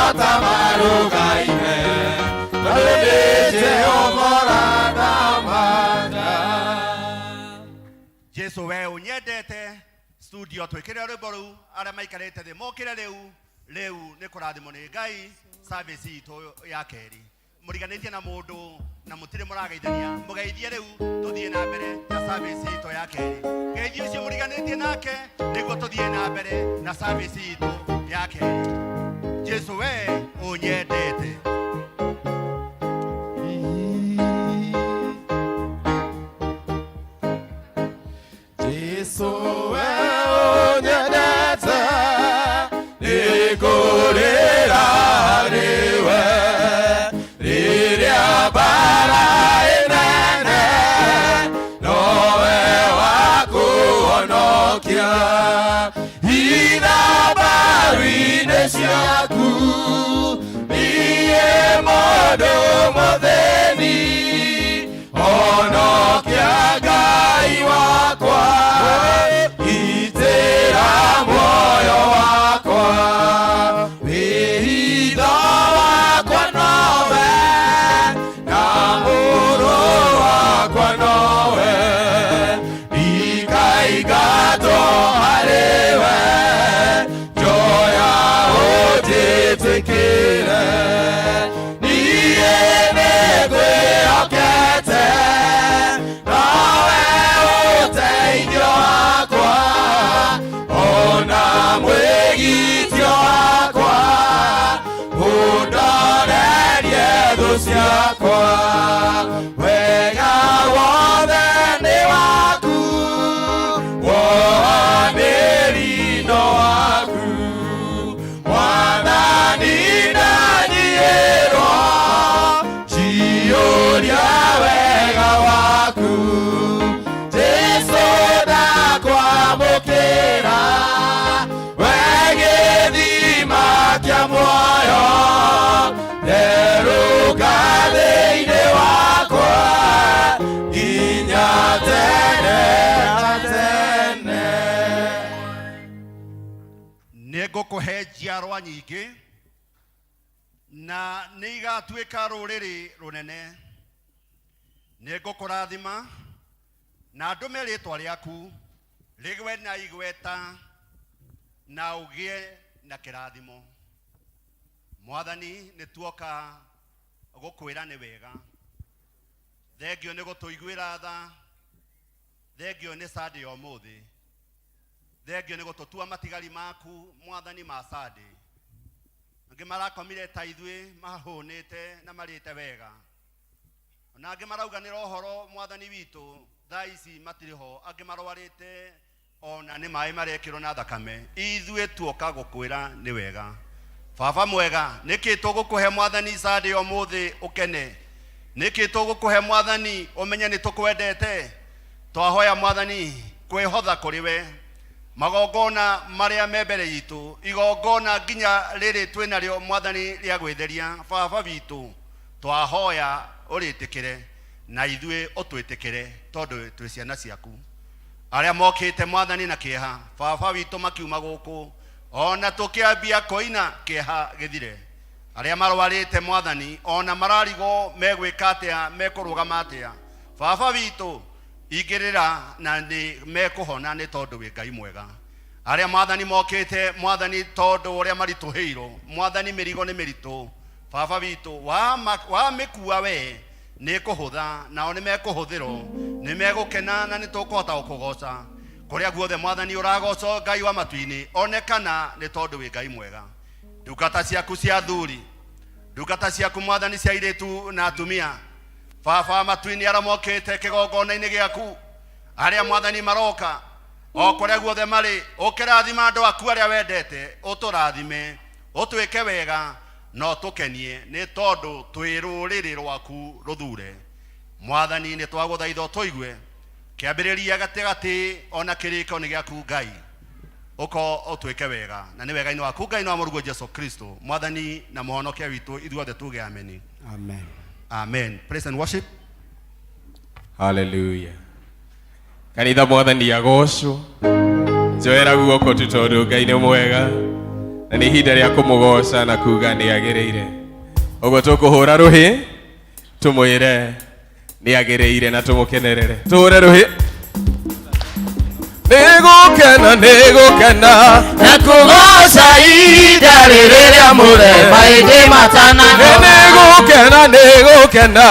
No ta marũgaime, tondũ nĩ Jehova ũrathamaka. Jesu we ũnyendete. Studio, twĩkĩre rwĩmbo rũu. Arĩa maikarĩte thĩ mokĩre rĩu. Rĩu nĩ kũrathimwo nĩ Ngai. Service itũ ya kerĩ, mũriganĩtie na mũndũ na mũtirĩ mũrageithania, mũgeithie rĩu, tũthiĩ na mbere na service itũ ya kerĩ. Geithie ũcio mũriganĩtie nake nĩguo tũthiĩ na mbere na service itũ ya kerĩ. Jesu we ũnyendete. Jesu we ũnyendete, nĩngũrĩra harĩwe rĩrĩa mbara ĩnene, nowe wa kũhonokia. Hitha mbaru-inĩ ciaku, niĩ mũndũ mũthĩni, honokia Ngai wakwa, gitĩra muoyo wakwa. Wĩhitho wakwa nowe, na mũrũ wakwa nowe, ndikaingatwo harĩwe, njoya ũnjĩtĩkĩre. Niĩ nĩngwĩhokete, nowe ũteithio wakwa, ona mwĩgitio wakwa, ũndorerie thũ ciakwa. Wega wothe nĩ waku, wohanĩri no waku, Mwathani, ndanyiĩrwo, njiyũria wega waku. Jesu, ndakwamũkĩra, we gĩthima kĩa muoyo, therũka thĩinĩ wakwa nginya tene na tene. Nĩ ngũkũhe njiarwa nyingĩ na nĩ igatuĩka rũrĩrĩ rũnene. Nĩ ngũkũrathima na ndũme rĩtwa rĩaku rĩgwe na igweta na ũgĩe na kĩrathimo. Mwathani, nĩ tuoka gũkwĩra nĩ wega. Thengio nĩ gũtũiguĩra tha. Thengio nĩ Sunday ya ũmũthĩ. Thengio nĩ gũtũtua matigari maku, Mwathani, ma Sunday. Angĩ marakomire ta ithuĩ mahũnĩte na marĩte wega, na angĩ marauganĩra ũhoro, Mwathani witũ, thaa ici matirĩ ho. Angĩ marwarĩte ona nĩ maĩ marekĩrwo na thakame. Ithuĩ tuoka gũkwĩra nĩ wega, Baba mwega. Nĩkĩ tũgũkũhe, Mwathani, Sunday ũmũthĩ ũkene? Nĩkĩ tũgũkũhe, Mwathani, ũmenye nĩ tũkwendete? Twahoya, Mwathani, kwĩhotha kũrĩ we magongona marĩa me mbere itũ, igongona nginya rĩrĩ twĩ narĩo, Mwathani, rĩa gwĩtheria. Baba witũ, twahoya ũrĩtĩkĩre na ithuĩ ũtwĩtĩkĩre, tondũ twĩ ciana ciaku. Arĩa mokĩte, Mwathani, na kĩeha, Baba witũ, makiuma gũkũ ona tũkĩambia kũina, kĩeha gĩthire. Arĩa marwarĩte, Mwathani, ona mararigwo megwĩka atĩa, mekũrũgama atĩa, Baba witũ, ingĩrĩra na nĩ mekũhona, nĩ tondũ wĩ Ngai mwega. Arĩa, Mwathani, mokĩte, Mwathani, tondũ ũrĩa maritũhĩirwo, Mwathani, mĩrigo nĩ mĩritũ, Baba witũ, wamĩkua we nĩ kũhũtha, nao nĩ mekũhũthĩrwo, nĩ megũkena na nĩ tũkũhota gũkũgoca kũrĩa guothe. Mwathani, ũragocwo, Ngai wa matu-inĩ, onekana nĩ tondũ wĩ Ngai mwega. Ndungata ciaku cia thuri, ndungata ciaku, Mwathani, cia airĩtu na atumia, Baba wa matu-inĩ, arĩa mokĩte kĩgongona-inĩ gĩaku, arĩa, Mwathani, maroka o kũrĩa guothe marĩ, ũkĩrathima andũ aku arĩa wendete. Ũtũrathime, ũtwĩke wega na ũtũkenie, nĩ tondũ twĩ rũrĩrĩ rwaku rũthure. Mwathani, nĩ twagũthaitha ũtũigue. Kĩambĩrĩria, gatagatĩ, ona kĩrĩko nĩ gĩaku, Ngai. Ũko ũtwĩke wega na nĩ wega-inĩ waku, Ngai, na wa mũrũguo Jesu Kristo, Mwathani na Mũhonokia witũ. Ithuothe tuge ameni. Amen. Amen. Praise and worship. Haleluya. Kanitha, Mwathani agocwo. Njoera guoko tu, tondũ Ngai nĩ mwega. Na nĩ ihinda rĩa kũmũgoca na kuga nĩ agĩrĩire. Ũguo tũkũhũra rũhĩ tũmwĩre nĩ agĩrĩire na tũmũkenerere. Tũhũre rũhĩ. Nĩgũkena, nĩgũkena na kũgoca ihinda rĩrĩ rĩamũre maĩndĩ matananoga. Nĩgũkena, nĩgũkena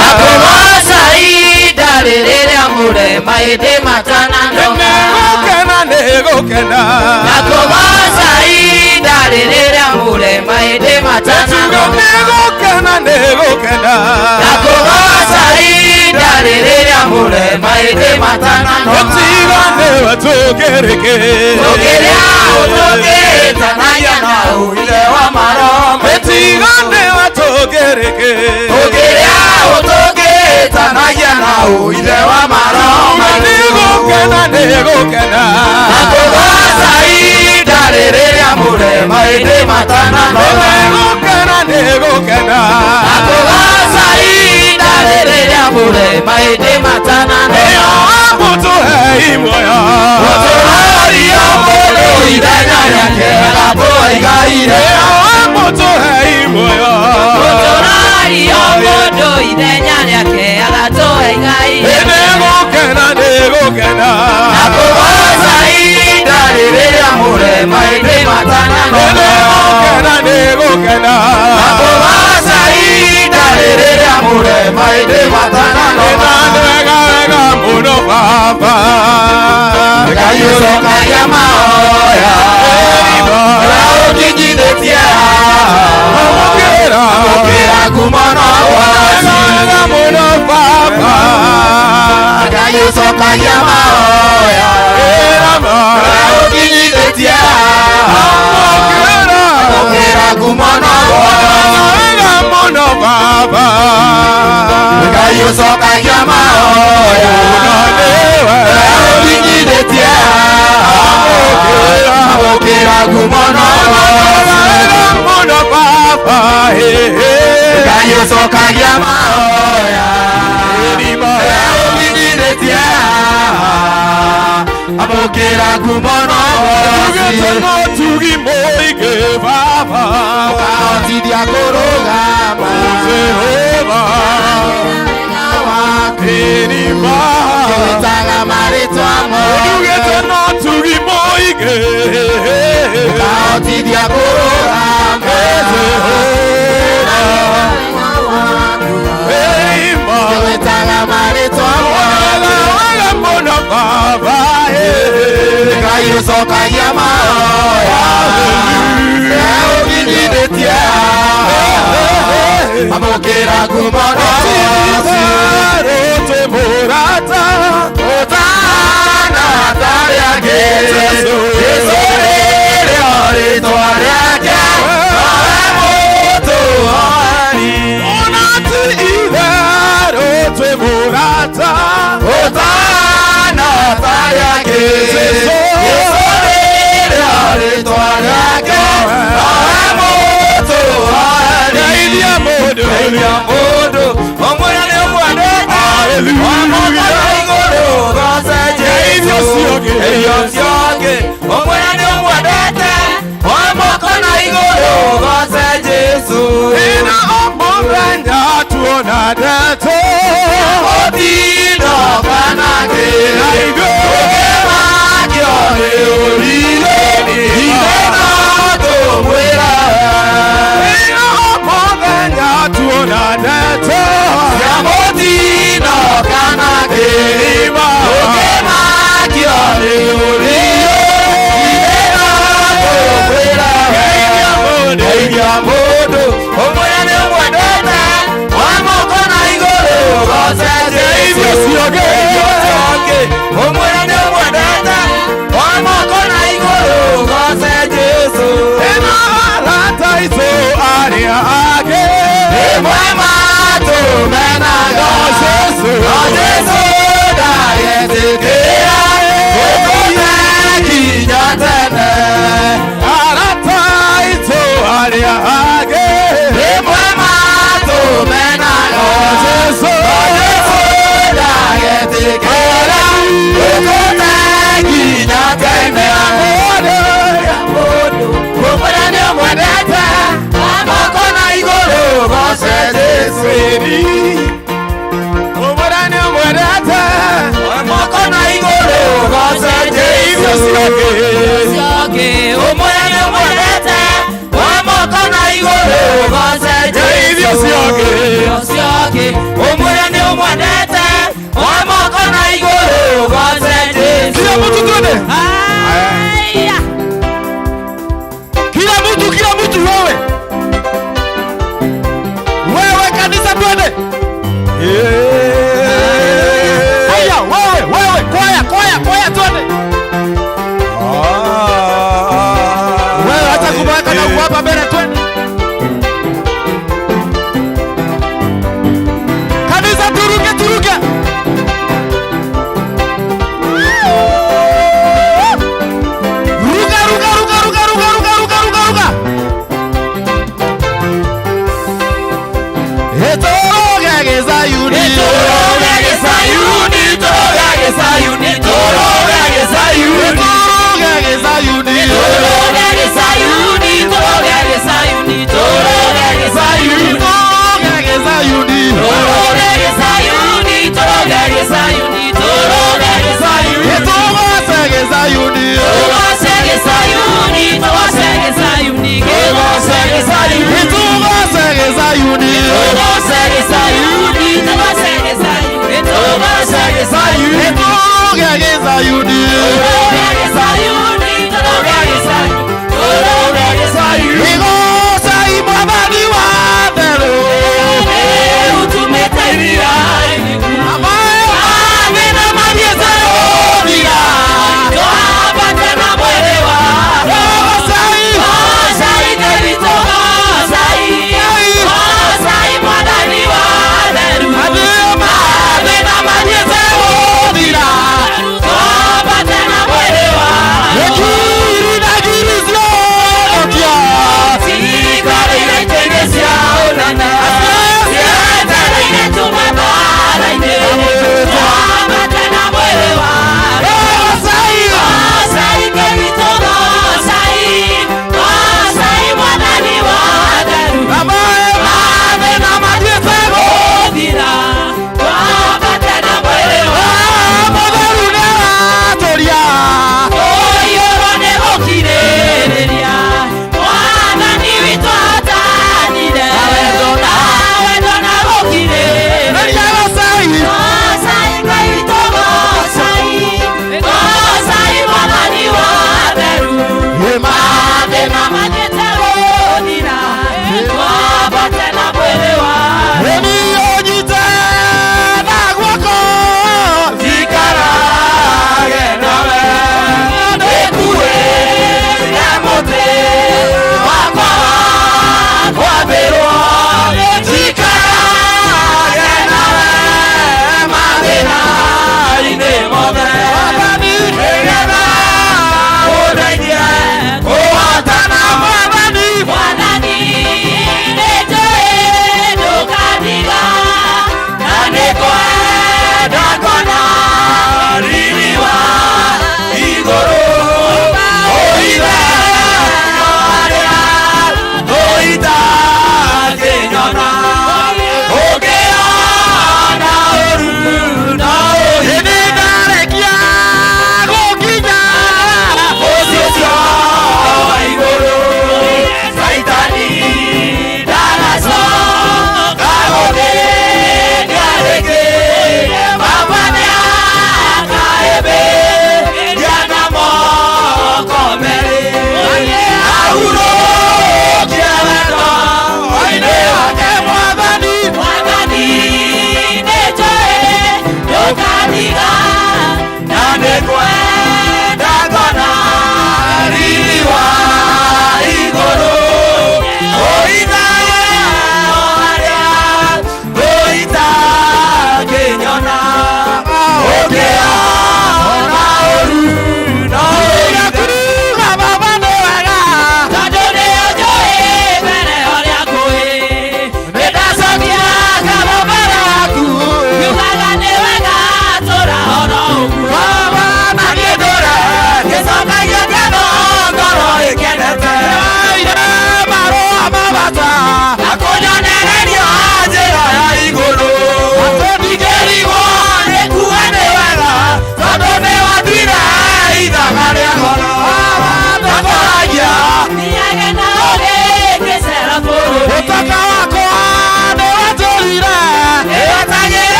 na kũgoca ihinda rĩrĩ rĩamũre maĩndĩ matananoga. Nĩgũkena, nĩgũkena na kũgoca ihinda rĩrĩ rĩamũre maĩndĩ Tuga matananoga. nĩgũkena, nĩgũkena na kũgoca ihinda rĩrĩ rĩamũre maĩndĩ matananoga. Tiga nĩwe tũkĩrĩkĩ Tũkĩrĩa ũtũkĩtanagia na ũithe wa maroho. Tiga nĩwe tũkĩrĩkĩ Tũkĩrĩa ũtũkĩtanagia na ũithe wa maroho. Nĩgũkena, nĩgũkena Na kũgoca ihinda rĩrĩ rĩamũre maĩndĩ matananoga. Nĩgũkena, nĩgũkena Na kũgoca ihinda rĩrĩ rĩamũre maĩndĩ matananoga. Nĩyo amũtũhei muoyo. Mũtũraria mũndũ ithenya rĩake agatũa igai Nĩyo rĩo. amũtũhei muoyo. Mũtũraria mũndũ ithenya rĩake agatũa igai rĩo. Nĩgũkena, nĩgũkena Na kũgoca ihinda rĩrĩ rĩamũre maĩndĩ matananoga. Nĩgũkena, nĩgũkena Na kũgoca ihinda rĩrĩ rĩamũre maĩndĩ matananoga. Wega wega mũno Baba. Ngai ũcokagia mahoya ũrĩa ũkinyithĩtie haha. Amũkĩra. Amũkĩra ngumo na Wega ũhoci. wega mũno Baba. Ngai ũcokagia mahoya Ĩrama. ũrĩa ũkinyithĩtie haha. Amũkĩra. Amũkĩra ngumo na ũhoci. Wega mũno Baba. Ngai ũcokagia mahoya Nĩwe. ũrĩa ũkinyithĩtie haha. Amũkĩra ngumo na ũhoci. Wega mũno Baba. Ngai ũcokagia mahoya Ĩrima. ũrĩa ũkinyithĩtie haha. Amũkĩra ngumo na Tugĩte ũhoci. no tugi mũingĩ Baba. Ũkahotithia kũrũgama Jehova. Ĩrima. Kĩwĩtaga marĩtwa mothe. Tugĩte no tugi mũingĩ. Ũkahotithia kũrũgama Ĩrima. Kĩwĩtaga marĩtwa mothe. Wega mũno Baba. Ngai ũcokagia mahoya ũrĩa ũkinyithĩtie haha. Amũkĩra ngumo na ũhoci. Twĩ mũrata. Ũtana atarĩ angĩ. Jesũ rĩrĩo rĩtwa rĩake. Nowe mũtũhoni. Ona ti itherũ twĩ mũrata. Ũtana atarĩ angĩ. Jesũ rĩrĩo rĩtwa rĩake. Nowe mũtũhoni. Geithia mũndũ. Geithia mũndũ. Ũmwĩre nĩ ũmwendete. Hallelujah. Wamũkĩra igũrũ goce Geithia Jesũ. ũcio ũngĩ. Geithia ũcio ũngĩ. Ũmwĩre nĩ ũmwendete. Wamũkĩra igũrũ goce Jesũ. Ĩna o mũthenya tuona ndeto. Mũtino kana kĩ. Na ithuĩ Ũkĩmakio nĩ ũrirũ. Ithe no tũmwĩra. Ĩna o mũthenya tuona ndeto. Cia mũtino kana kĩ. Ĩrima. Ũkĩmakio nĩ ũrirũ. Ithe no tũmwĩra. Geithia mũndũ. Geithia mũndũ. Ũmwĩre nĩ ũmwendete. Wamũkũ na igũrũ goce Jesũ. Geithia ũcio ũngĩ. Geithia ũcio ũngĩ. Ũmwĩre nĩ ũmwendete. Wamũkũ na igũrũ goce Jesũ. Ĩna arata aitũ arĩa angĩ. Rĩmwe matũmenaga. No Jesũ. No Jesũ ndagetĩkĩra gũtũte nginya tene. Arata aitũ arĩa angĩ. Rĩmwe matũmenaga. No Jesũ. No Jesũ ndagetĩkĩra gũtũte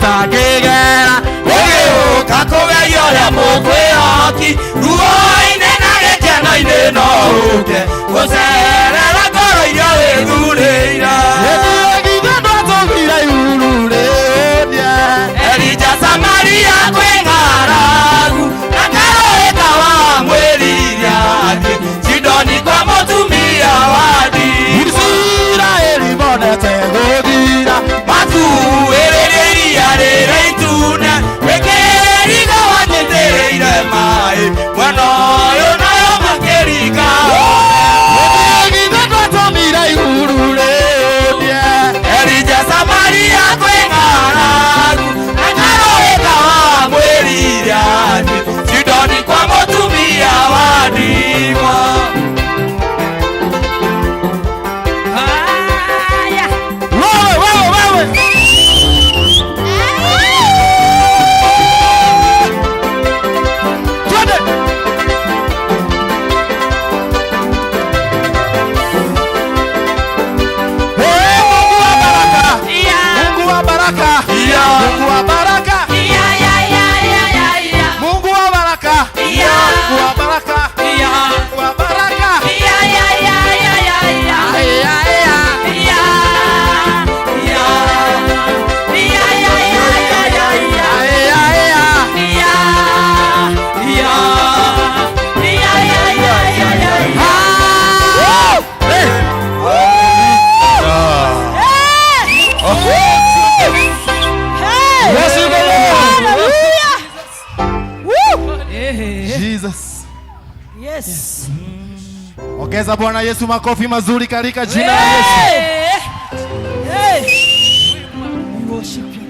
Ũtangĩgera ũgĩũka kũgeria ũrĩa mũkwĩhoki ruo-inĩ na gĩkeno-inĩ no ũke gũcerera ngoro iria wĩthurĩire. Elija Samaria kwĩ ng'aragu na karũĩ kawamwĩrire atĩ Sidoni kwa mũtumia wa ndigwa. Isiraeli monete gũthira. Makuĩrĩrie iria rĩrĩa itune rĩkĩriga wanyitĩrĩire maĩ mwena ũyũ nayo makĩringa. Githĩ ndwatũmire ihuru rĩũnie. Elija Samaria kwĩ ng'aragu na karũĩ kawamwĩrire atĩ Sidoni kwa mũtumia wa ndigwa. Wewe, wewe, wewe. Twende. Hey, Mungu wa baraka. Mungu wa baraka. Mungu wa baraka. Mungu wa baraka. Mungu wa baraka. Mungu wa baraka. Ay, ay, ay. Ay, ay, ay. Worship the Lord. Jesus. Yes. Ongeza Bwana Yesu makofi mazuri katika jina la Yesu. Hey. We worship you.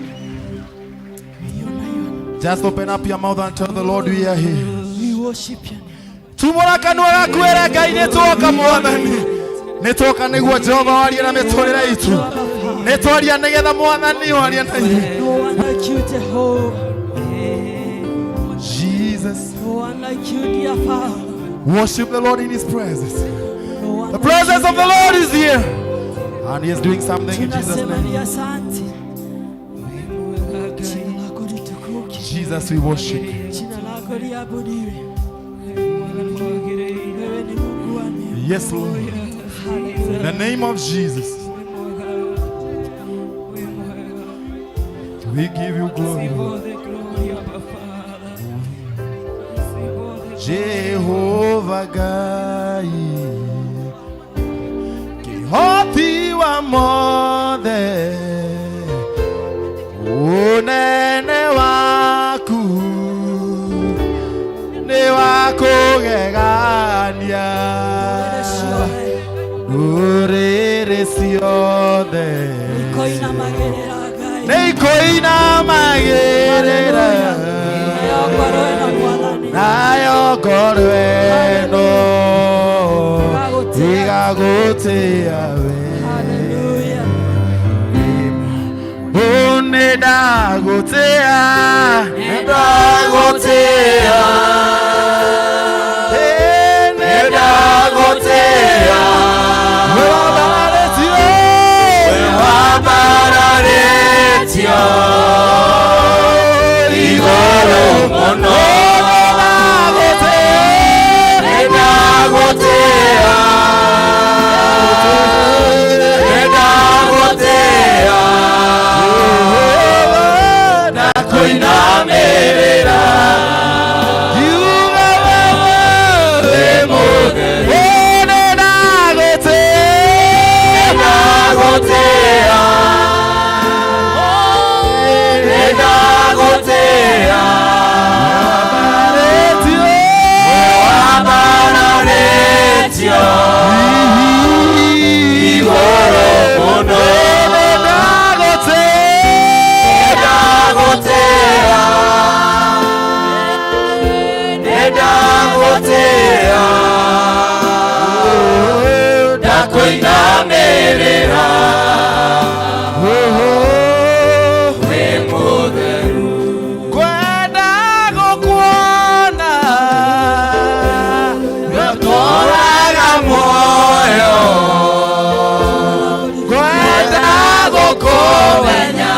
We honor you. Just open up your mouth and tell the Lord we are here. We worship you. Tumũra kanua gaku wĩre Ngai nĩ twoka Mwathani. Nĩ twoka nĩguo Jehova warie na mĩtũrĩre itũ. Nĩ twaria nĩgetha Mwathani warie na ithuĩ. No one like you, Jehovah. Jesus. No one like you, dear Father. Worship the Lord in his presence. No one The like presence you. of the Lord is here. And he is doing something in Jesus' Tunasema name. ni asante. Jina lako litukuke. Jesus, we worship you. Jina lako liabudiwe. Wewe ni Mungu wa neema. Yes, Lord. In the name of Jesus. We give you glory. Jehovah Gai, Kihoti wa mothe, unene waku nĩ wa kũgegania ndũrĩrĩ ciothe Nĩikoinamagĩrĩra Ngai. nĩ ikoinamagĩrĩra Nayo ngoro ĩno Mwathani. nayo ngoro ĩno ĩgagũtĩa we. Hallelujah. Ũ nĩ ndagũtĩa, nĩ ndagũtĩa, Ĩ, nĩ ndagũtĩa. Wĩwambararĩtio, Wĩwambararĩtio igũrũ mũno. Nĩ ndagũtĩa. Nĩ ndagũtĩa, nĩ ndagũtĩa, ndakũinamĩrĩra. Ngiuga wewe Wĩ mũtheru. Ĩ, nĩ ndagũtĩa. Nĩ ndagũtĩa, nĩ ndagũtĩa, wambararĩtio igũrũ mũno. Nĩ ndagũtĩa, nĩ ndagũtĩa, ndakũinamĩrĩra. Wĩ mũtheru. Kwenda gũkuona Tũraga muoyo kwenda gũkũmenya.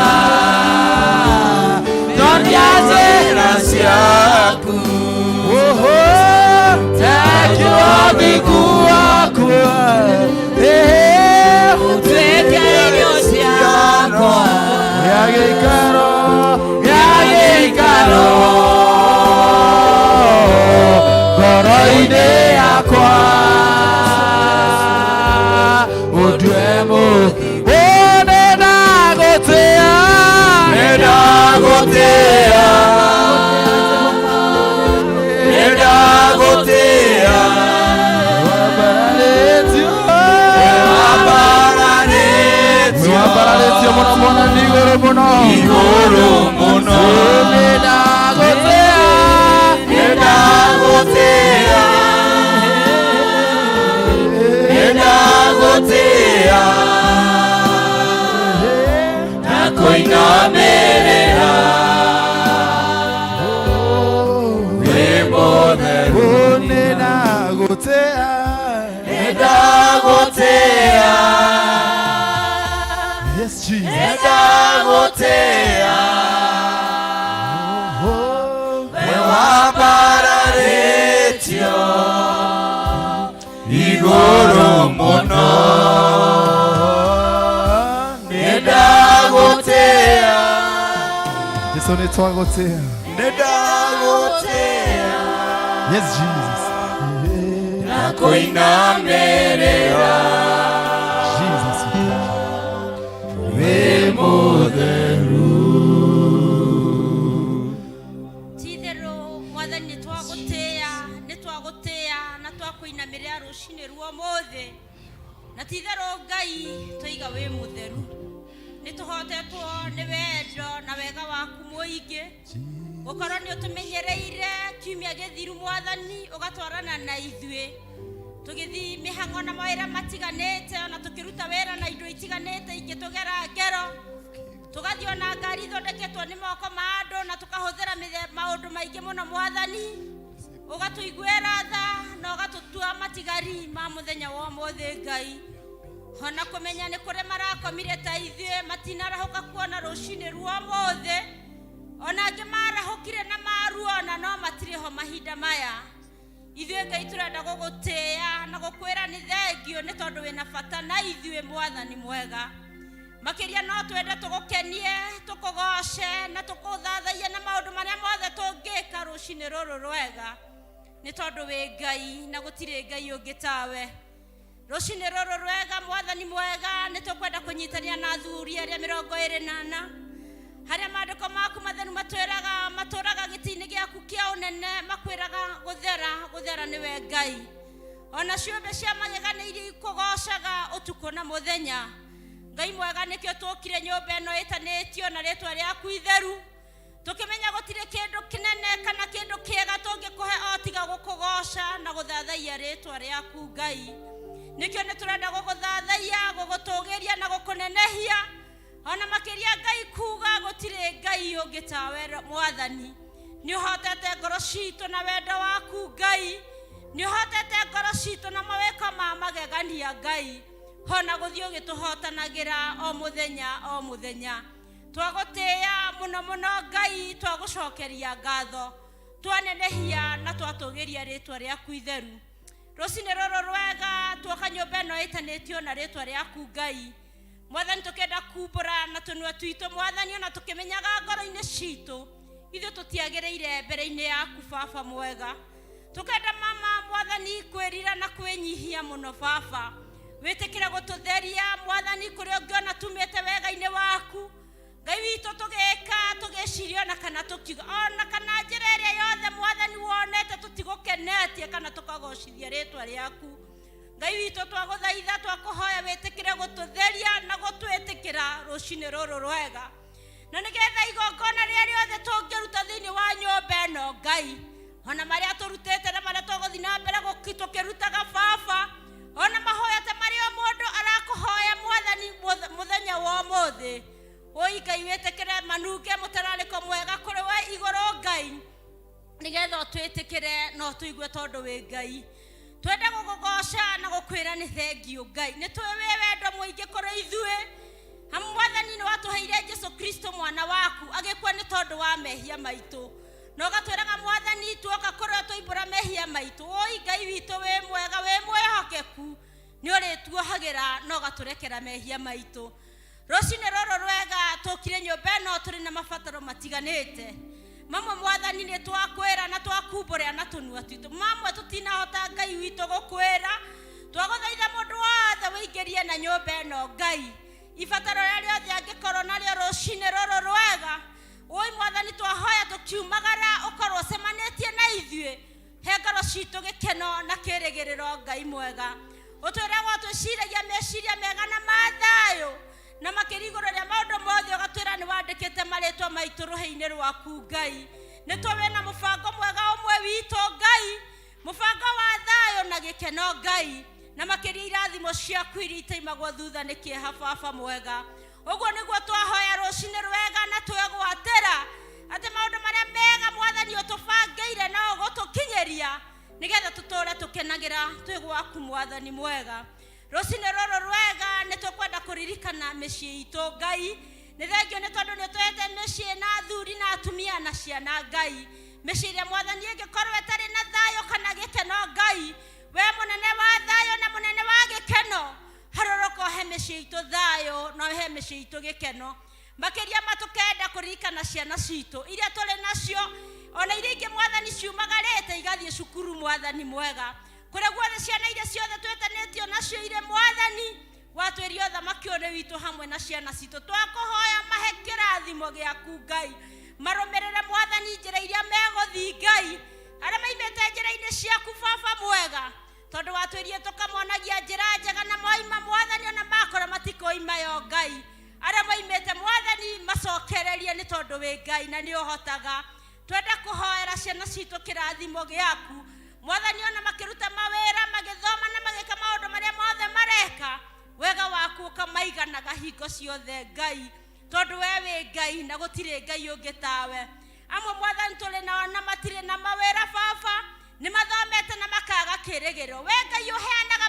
Gĩikaro gĩa gĩikaro ngoro-inĩ yakwa ũndue mũ nĩndagũtĩa Nĩndagũtĩa, nĩndagũtĩa, Wambararĩtio wambararĩtio wambararĩtio mũno mũno nĩ igũrũ mũno igũrũ mũno. Nĩndagũtĩa Nĩndagũtĩa, nĩndagũtĩa, na kũinamĩrĩra wĩ mũtheru. Nĩndagũtĩa Nĩndagũtĩa, Yes, Jesus. nĩndagũtĩa, Oh, we wambararĩtio igũrũ mũno. Nĩndagũtĩa, Jesu nĩtwagũtĩa. nĩndagũtĩa, Yes, Jesus. na kũinamĩrĩra Jesus. wĩ mũtheru. Ti-itherũ Mwathani nĩ twagũtĩĩa, nĩ twagũtĩĩa na twakũinamĩrĩra rũcinĩ rwa ũmũthĩ. Na ti-itherũ Ngai twaiga wĩ mũtheru. Nĩ tũhotetwo nĩ wendo na wega waku mũingĩ. Gũkorwo nĩ ũtũmenyereire kiumia gĩthiru Mwathani ũgatwarana na ithuĩ. Tũgĩthiĩ mĩhang'o na mawĩra matiganĩte ona tũkĩruta wĩra na indo itiganĩte ingĩtũgera ngero. Tũgathiĩ ona ngari ithondeketwo nĩ moko ma andũ na tũkahũthĩra maũndũ maingĩ mũno Mwathani. Ũgatũiguĩra tha na ũgatũtua matigari ma mũthenya wa ũmũthĩ Ngai. Ona kũmenya nĩ kũrĩ marakomire ta ithuĩ matinarahũka kuona rũcinĩ rwa ũmũthĩ. Ona angĩ marahũkire na maruona no matirĩ ho mahinda maya. Ithuĩ Ngai tũrenda gũgũtĩĩa na gũkwĩra nĩ thengio nĩ tondũ wĩna bata na ithuĩ Mwathani mwega. Makĩria no twende tũgũkenie, tũkũgoce na tũkũthathaiye na maũndũ marĩa mothe tũngĩka rũcinĩ rũrũ rwega. Nĩ tondũ wĩ Ngai na gũtirĩ Ngai ũngĩ tawe. Rũcinĩ rũrũ rwega Mwathani mwega nĩ tũkwenda kũnyitanĩra na athuri arĩa 24 harĩa maandĩko maku matheru matwĩraga matũraga gĩtĩ-inĩ gĩaku kĩa ũnene makwĩraga gũthera gũthera nĩwe Ngai. Ona ciũmbe cia magegania iria ikũgocaga ũtukũ na mũthenya. Ngai mwega nĩkĩo tũkire nyũmba ĩno ĩtanĩtio na rĩtwa rĩaku itheru. Tũkĩmenya gũtirĩ kĩndũ kĩnene kana kĩndũ kĩega tũngĩkũhe o tiga gũkũgoca na gũthathaiya rĩtwa rĩaku Ngai. Nĩkĩo nĩ tũrenda gũgũthathaiya, gũgũtũgĩria na gũkũnenehia. Ona makĩria Ngai kuga gũtirĩ Ngai ũngĩ tawe Mwathani. Nĩ ũhotete ngoro citũ na wendo waku Ngai. Nĩ ũhotete ngoro citũ na mawĩko ma magegania Ngai. Hona gũthiĩ ũgĩtũhotanagĩra o mũthenya o mũthenya. Twagũtĩĩa mũno mũno Ngai, twagũcokeria ngatho. Twanenehia na twatũgĩria rĩtwa rĩaku itheru. Rũcinĩ rũrũ rwega tuoka nyũmba ĩno ĩtanĩtio na rĩtwa rĩaku Ngai. Mwathani tũkĩenda kumbũra na tũnua twitũ Mwathani ona tũkĩmenyaga ngoro-inĩ citũ ithuĩ tũtiagĩrĩire mbere-inĩ yaku Baba mwega. Tũkenda mama Mwathani kwĩrira na kwĩnyihia mũno Baba. Wĩtĩkĩre gũtũtheria Mwathani kũrĩa ũngĩona tumĩte wega-inĩ waku. Ngai witũ tũgĩka tũgĩciria ona kana tũkiuga ona kana njĩra ĩrĩa yothe Mwathani wonete tũtigũkenetie kana tũkagocithia rĩtwa rĩaku. Ngai witũ twagũthaitha twakũhoya wĩtĩkĩre gũtũtheria na gũtwĩtĩkĩra rũcinĩ rũrũ rwega. Na nĩgetha igongona rĩrĩa rĩothe tũngĩruta thĩinĩ wa nyũmba ĩno Ngai, ona marĩa tũrutĩte na marĩa tũgũthiĩ na mbere tũkĩrutaga Baba, ona mahoya ta marĩa mũndũ arakũhoya Mwathani mũthenya wa ũmũthĩ. Oi Ngai wĩtĩkĩre manunge mũtararĩko mwega kũrĩ we igũrũ Ngai, nĩgetha ũtwĩtĩkĩre na ũtũigue tondũ wĩ Ngai. Twende gũkũgoca na gũkwĩra nĩ thengio Ngai. Nĩ tũĩ wĩ wendo mũingĩ kũrĩ ithuĩ. Amu Mwathani nĩ watũheire Jesu Kristo mwana waku agĩkua nĩ tondũ wa mehia maitũ. Na ũgatwĩraga Mwathani tuoka kũrĩ tũimbũra mehia maitũ. Oi Ngai witũ wĩ mwega wĩ mwĩhokeku, nĩ ũrĩtuohagĩra na ũgatũrekera mehia maitũ. Rũcinĩ rũrũ rwega tũkire nyũmba ĩno tũrĩ na mabataro matiganĩte. Mamwe mwathani nĩ twakwĩra na twakumbũrĩra na tũnua twitũ, mamwe tũtinahota Ngai witũ gũkwĩra. Twagũthaitha mũndũ wothe wĩingĩrie na nyũmba ĩno Ngai, ibataro rĩrĩa rĩothe angĩkorwo narĩo rũcinĩ rũrũ rwega, ũi mwathani twahoya tũkiumagara ũkorwo ũcemanĩtie na ithuĩ, he ngoro citũ gĩkeno na kĩrĩgĩrĩro Ngai mwega. Ũtwĩragwo twĩciragia meciria mega na ma thayũ, na makĩria igũrũ rĩa maũndũ mothe ũgatwĩra nĩ wandĩkĩte marĩtwa maitũ rũhĩ-inĩ rwaku Ngai. Nĩ tũĩ wĩna mũbango mwega ũmwe witũ Ngai, mũbango wa thayũ na gĩkeno Ngai, na makĩria irathimo ciaku iria itaimagwo thutha nĩ kĩeha baba mwega. Ũguo nĩguo twahoya rũcinĩ rwega na twegwatĩra atĩ maũndũ marĩa mega mwathani ũtũbangĩire no ũgũtũkinyĩria nĩgetha tũtũre tũkenagĩra twĩ gwaku mwathani mwega. Rũcinĩ rũrũ rwega nĩ tũkwenda kũririkana mĩciĩ itũ Ngai. Nĩ thengio nĩ tondũ nĩ ũtũhete mĩciĩ na athuri na atumia na ciana Ngai. Mĩciĩ ĩrĩa mwathani ĩngĩkorwo ĩtarĩ na thayũ kana gĩkeno Ngai, we mũnene wa thayũ na mũnene wa gĩkeno, harũrũka ũhe mĩciĩ itũ thayũ na ũhe mĩciĩ itũ gĩkeno. Makĩria ma tũkenda kũririkana ciana citũ iria tũrĩ nacio, ona iria ingĩ mwathani ciumagarĩte igathiĩ cukuru mwathani mwega. Kũrĩa guothe ciana iria ciothe twĩtanĩtio nacio irĩ mwathani, watwĩria ũthamaki ũyũ nĩ witũ hamwe na ciana citũ. Twakũhoya mahe kĩrathimo gĩaku Ngai, marũmĩrĩre mwathani njĩra iria megũthiĩ Ngai, arĩa maimĩte njĩra-inĩ ciaku baba mwega, tondũ watwĩrie tũkamonagia njĩra njega na moima mwathani ona makora matikoima yo Ngai. Arĩa maimĩte mwathani macokererie nĩ tondũ wĩ Ngai na nĩ ũhotaga. Twenda kũhoera ciana citũ kĩrathimo gĩaku mwathani, ona makĩruta mawĩra, magĩthoma na magĩka maũndũ marĩa mothe mareka, wega waku ũkamaiganaga hingo ciothe Ngai, tondũ we wĩ Ngai na gũtirĩ Ngai ũngĩ tawe. Amwe mwathani tũrĩ nao na matirĩ na mawĩra baba, nĩ mathomete na makaga kĩrĩgĩrĩro. We Ngai ũheanaga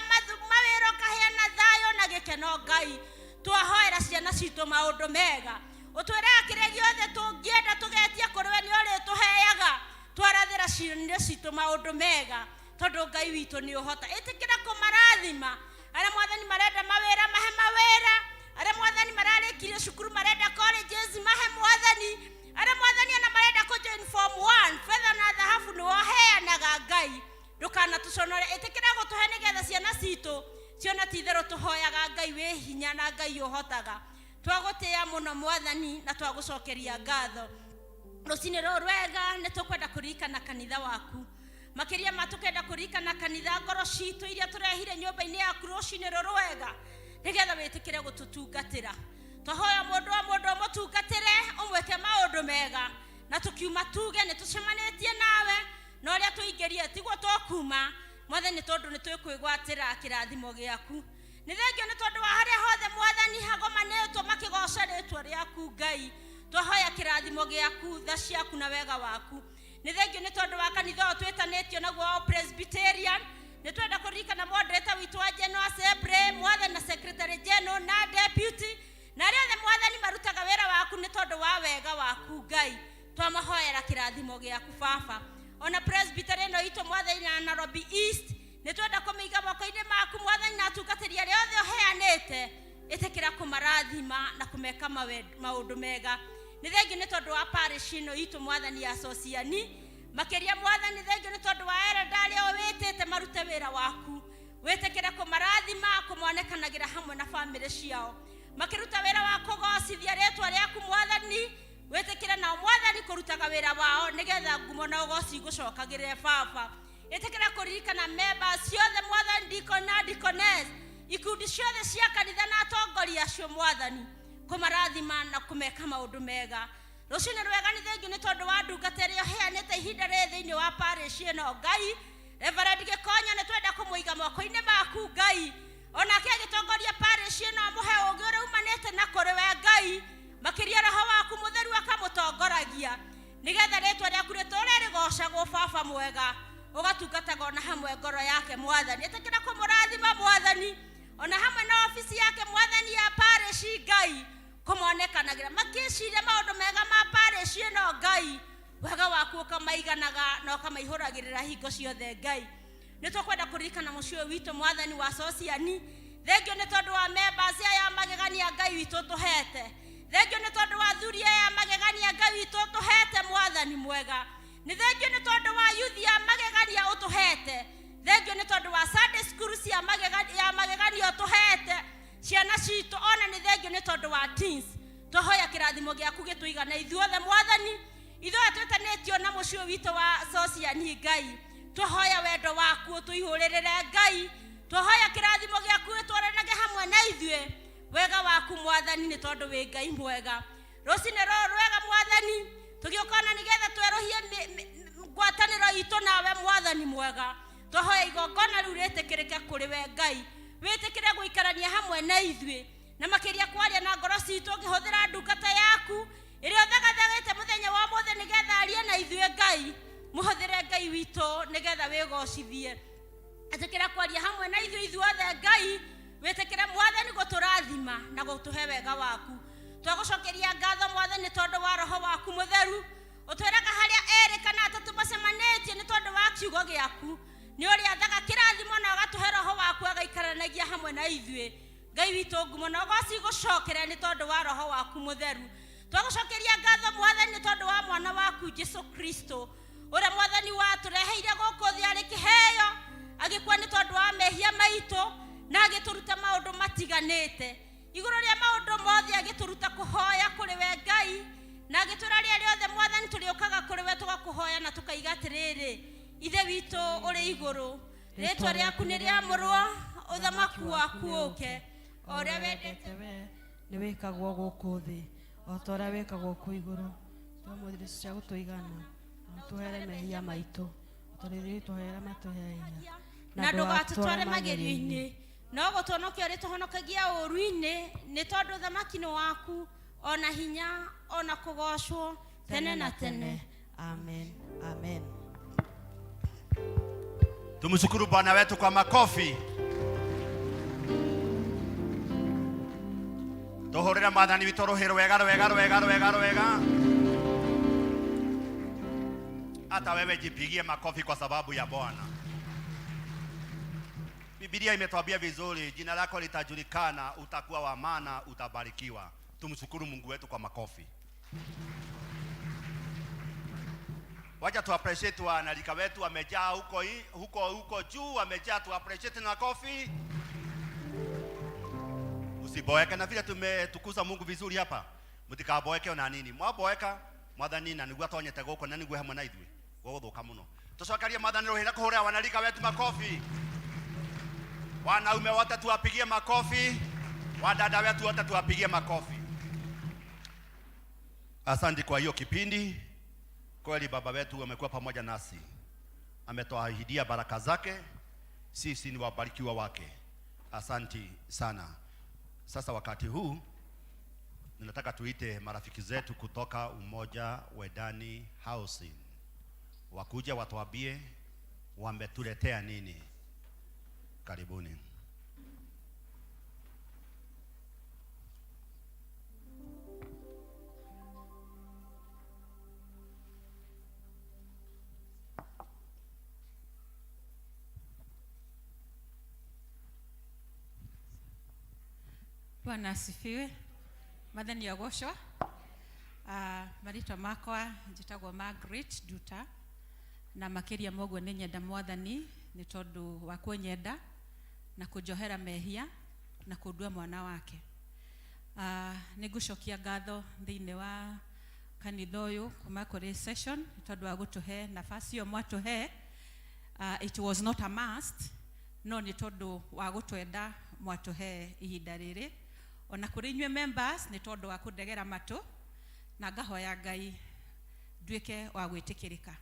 mawĩra, ũkaheana thayũ na gĩkeno Ngai, twahoera ciana citũ maũndũ mega. Ũtwĩraga kĩrĩa gĩothe tũngĩenda tũgetia kũrĩ we nĩ ũrĩtũheaga. Twarathĩra ciana citũ maũndũ mega, tondũ Ngai witũ nĩ ũhota. Ĩtĩkĩra kũmarathima. Arĩa mwathani marenda mawĩra mahe mawĩra, arĩa mwathani mararĩkirie cukuru marenda colleges mahe mwathani, arĩa mwathani ona marenda kũ join form 1, betha na thahabu nĩ woheanaga Ngai, ndũkanatũconore. Ĩtĩkĩra gũtũhe nĩgetha ciana citũ cione ti itherũ tũhoyaga Ngai wĩ hinya na Ngai ũhotaga. Twagũtĩĩa mũno mwathani na twagũcokeria ngatho. Rũcinĩ rũrũ rwega nĩ tũkwenda kũririkana kanitha waku, makĩria ma tũkenda kũririkana kanitha ngoro citũ iria tũrehire nyũmba-inĩ yaku rũcinĩ rũrũ rwega, nĩgetha wĩtĩkĩre gũtũtungatĩra. Twahoya mũndũ o mũndũ ũmũtungatĩre, ũmwĩke maũndũ mega, na tũkiuma tuge nĩ tũcemanĩtie nawe, na ũrĩa tũingĩrie tiguo tũkuma mwathani, tondũ nĩ twĩkwĩgwatĩra kĩrathimo gĩaku. Nĩ thengio nĩ tondũ wa harĩa hothe mwathani hagomanĩtwo makĩgoca rĩtwa rĩaku Ngai, twahoya kĩrathimo gĩaku, tha ciaku na wega waku. Nĩ thengio nĩ tondũ wa kanitha ũyũ twĩtanĩtio naguo wa Presbyterian. Nĩ twenda kũririkana moderator witũ wa General Assembly mwathani, na secretary general na deputy, na arĩa othe mwathani marutaga wĩra waku nĩ tondũ wa wega waku Ngai, twamahoera kĩrathimo gĩaku baba. Ona presbytery ĩno itũ mwathani na Nairobi East nĩ twenda kũmĩiga moko-inĩ maku mwathani, na atungatĩri arĩa othe ũheanĩte, ĩtĩkĩra kũmarathima na kũmeka maũndũ mega. Nĩ thengiũ nĩ tondũ wa parish ĩno itũ mwathani ya Sociani, makĩria mwathani thengio nĩ tondũ wa erenda arĩa wĩtĩte marute wĩra waku, wĩtĩkĩre kũmarathima, kũmonekanagĩra hamwe na bamĩrĩ ciao makĩruta wĩra wa kũgocithia rĩtwa rĩaku mwathani. Wĩtĩkĩre nao mwathani kũrutaga wĩra wao nĩgetha ngumo na ũgoci igũcokagĩrĩre baba. Ĩtĩkĩra kũririkana members ciothe mwathani, deacon na deaconess, ikundi ciothe cia kanitha na atongoria acio mwathani, kũmarathima na kũmeka maũndũ mega. Rũcinĩ rwega nĩ thengio nĩ tondũ wa ndungata ĩrĩa ũheanĩte ihinda rĩrĩ thĩinĩ wa parish ĩno Ngai, Reverend Gĩkonyo, nĩ twenda kũmũiga moko-inĩ maku Ngai, onake agĩtongoria parish ĩno, mũhe ũũgĩ ũrĩa umanĩte na kũrĩ we Ngai, makĩria roho waku mũtheru akamũtongoragia, nĩgetha rĩtwa rĩaku rĩtũũre rĩgocagwo baba mwega, ũgatungataga ona hamwe ngoro yake mwathani. Ĩtĩkĩra kũmũrathima mwathani, ona hamwe na obici yake mwathani ya parish Ngai, kũmonekanagĩra makĩciria maũndũ mega ma parish ĩno Ngai, wega waku ũkamaiganaga na ũkamaihũragĩrĩra hingo ciothe Ngai. Nĩ tũkwenda kũririkana mũciĩ ũyũ witũ mwathani wa Sociani, Thengio nĩ tondũ wa members aya magegania Ngai witũ tũhete. Thengio nĩ tondũ wa athuri aya magegania Ngai witũ tũhete mwathani mwega. Nĩ thengio nĩ tondũ wa youth ya magegania ũtũhete. Thengio nĩ tondũ wa Sunday school cia magegania ya magegania ũtũhete ciana citũ, ona nĩ thengio nĩ tondũ wa teens. Twahoya kĩrathimo gĩaku gĩtũigane ithuothe mwathani, ithuothe twĩtanĩtio na mũciĩ ũyũ witũ wa Sociani Ngai. Twahoya wendo waku ũtũihũrĩrĩre Ngai, twahoya kĩrathimo gĩaku gĩtwaranage hamwe na ithuĩ, wega waku mwathani nĩ tondũ wĩ Ngai mwega. Rũcinĩ rũrũ rwega mwathani, tũgĩũka ona nĩgetha twerũhie ngwatanĩro itũ nawe mwathani mwega. Twahoya igongona rĩu rĩtĩkĩrĩke kũrĩ we Ngai, wĩtĩkĩre gũikarania hamwe na ithuĩ, na makĩria kwaria na ngoro citũ ũkĩhũthĩra ndungata yaku ĩrĩa ũthagathagĩte mũthenya wa ũmũthĩ nĩgetha arie na ithuĩ Ngai. Mũhũthĩre Ngai witũ nĩgetha wĩgocithie. Ĩtĩkĩra kwaria hamwe na ithuĩ ithuothe Ngai, wĩtĩkĩre mwathani gũtũrathima na gũtũhe wega waku. Twagũcokeria ngatho mwathani tondũ wa roho waku mũtheru, ũtwĩraga harĩa erĩ kana atatũ macemanĩtie nĩ tondũ wa kiugo gĩaku. Nĩ ũrĩathaga kĩrathimo na ũgatũhe roho waku agaikaranagia hamwe na ithuĩ. Ngai witũ ngumo na ũgoci gũcokere nĩ tondũ wa roho waku mũtheru. Twagũcokeria ngatho mwathani nĩ tondũ wa mwana waku Jesu Kristo, ũrĩa mwathani watũreheire gũkũ thĩ arĩ kĩheo, agĩkua nĩ tondũ wa mehia maitũ na agĩtũruta maũndũ matiganĩte. Igũrũ rĩa maũndũ mothe agĩtũruta kũhoya kũrĩ we Ngai, na agĩtwĩra rĩrĩa rĩothe mwathani tũrĩũkaga kũrĩ we tũgakũhoya na tũkaiga atĩrĩrĩ, Ithe witũ ũrĩ igũrũ, rĩtwa rĩaku nĩ rĩamũrwo, ũthamaki waku ũke, o ũrĩa wendete we nĩ wĩkagwo gũkũ thĩ o ta ũrĩa wĩkagwo kũu igũrũ. Tũhe ũmũthĩ irio cia gũtũigana, na ũtũhere mehia maitũ o ta ũrĩa ithuĩ tũheera matũhĩagia, na ndũgatũtware magerio-inĩ, no gũtũhonokia ũrĩtũhonokagia ũũru-inĩ, nĩ tondũ ũthamaki nĩ waku, ona hinya, ona kũgoocwo tene na tene. Amen. Amen. Tumshukuru Bwana wetu kwa makofi. Tuhurire mwathani witũ rũhĩ rwega rwega rwega rwega rwega. Hata wewe jipigie makofi kwa sababu ya Bwana. Biblia imetuambia vizuri, jina lako litajulikana, utakuwa wa maana, utabarikiwa. Tumshukuru Mungu wetu kwa makofi. Wacha tu appreciate wanalika wetu wamejaa huko huko huko juu, wamejaa, tu appreciate na kofi. Usiboeke na vile tumetukuza Mungu vizuri hapa. Mtikaboeke ona nini. Mwaboeka mwathani na niguo atonyete gũkũ na niguo hamwe na ithuĩ. Gũgũthũka mũno. Tucokerie mwathani rũhĩ na kũhũrĩra wanalika wetu makofi. Wanaume wote tuwapigie makofi. Wadada wetu wote tuwapigie makofi. Asante kwa hiyo kipindi. Kweli baba wetu amekuwa pamoja nasi, ametuahidia baraka zake, sisi ni wabarikiwa wake. Asanti sana. Sasa wakati huu ninataka tuite marafiki zetu kutoka Umoja Wendani Housing wakuja watuambie wametuletea nini. Karibuni. Bwana asifiwe. Mwathani agocwo. Marĩtwa makwa njĩtagwo Margaret Nduta, na makĩria ma ũguo nĩ nyenda mwathani nĩ tondũ wa kũnyenda na kũnjohera mehia na kũndua mwana wake. Nĩ ngũcokia ngatho thĩinĩ wa kanitha ũyũ kuma kũrĩ session nĩ tondũ wa gũtũhe nafasi ĩyo mwatũhe. It was not a must, no nĩ tondũ wa gũtwenda mwatũhe ihinda rĩrĩ. Ona kũrĩ inyuĩ members nĩ tondũ wa kũndegera matũ, na ngahoya Ngai nduĩke wa gwĩtĩkĩrĩka.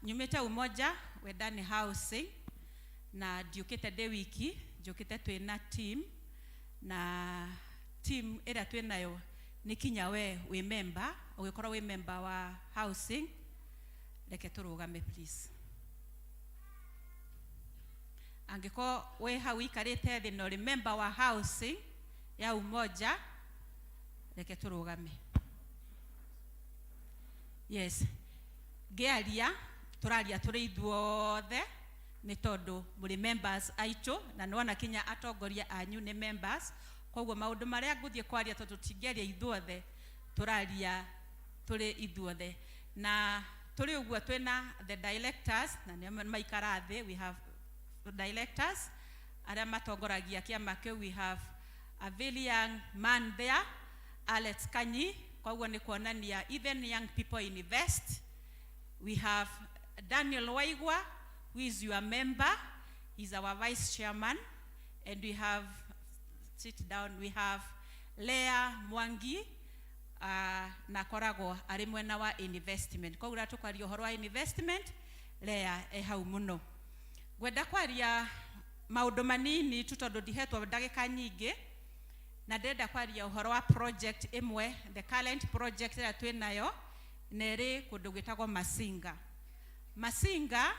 Nyumĩte Umoja Wendani Housing na ndiũkĩte ndĩ wiki, njũkĩte twĩna team, na team ĩrĩa twĩnayo nĩ kinya we wĩ member, ũgĩkorwo wĩ member wa housing, reke tũrũgame please. Angĩkorwo wĩ hau ũikarĩte thĩ na ũrĩ member wa housing ya Umoja, reke tũrũgame. Yes, ngĩaria tũraria tũrĩ ithuothe Nĩ tondũ mũrĩ members aitũ, na nĩwona kinya atongoria anyu nĩ members. Koguo maũndũ marĩa ngũthiĩ kwaria, tondũ tũtingĩaria ithuothe, tũraria tũrĩ ithuothe. Na tũrĩ ũguo twĩna the directors, na nĩo maikara thĩ. We have directors arĩa matongoragia kĩama kĩu. We have a very young man there, Alex Kanyi. Koguo nĩ kuonania even young people invest. We have Daniel Waigwa, who is your member. He's our vice chairman. And we have, sit down, we have Leah Mwangi, na akoragwo arĩ mwena wa investment. Koguo rĩrĩa tũkwaria ũhoro wa investment, Leah e hau mũno. Ngwenda kwaria maũndũ manini tu, tondũ ndihetwo ndagĩka nyingĩ, na ndĩrenda kwaria ũhoro wa project ĩmwe, the current project ĩrĩa twĩ nayo, na ĩrĩ kũndũ gwĩtagwo Masinga. Masinga,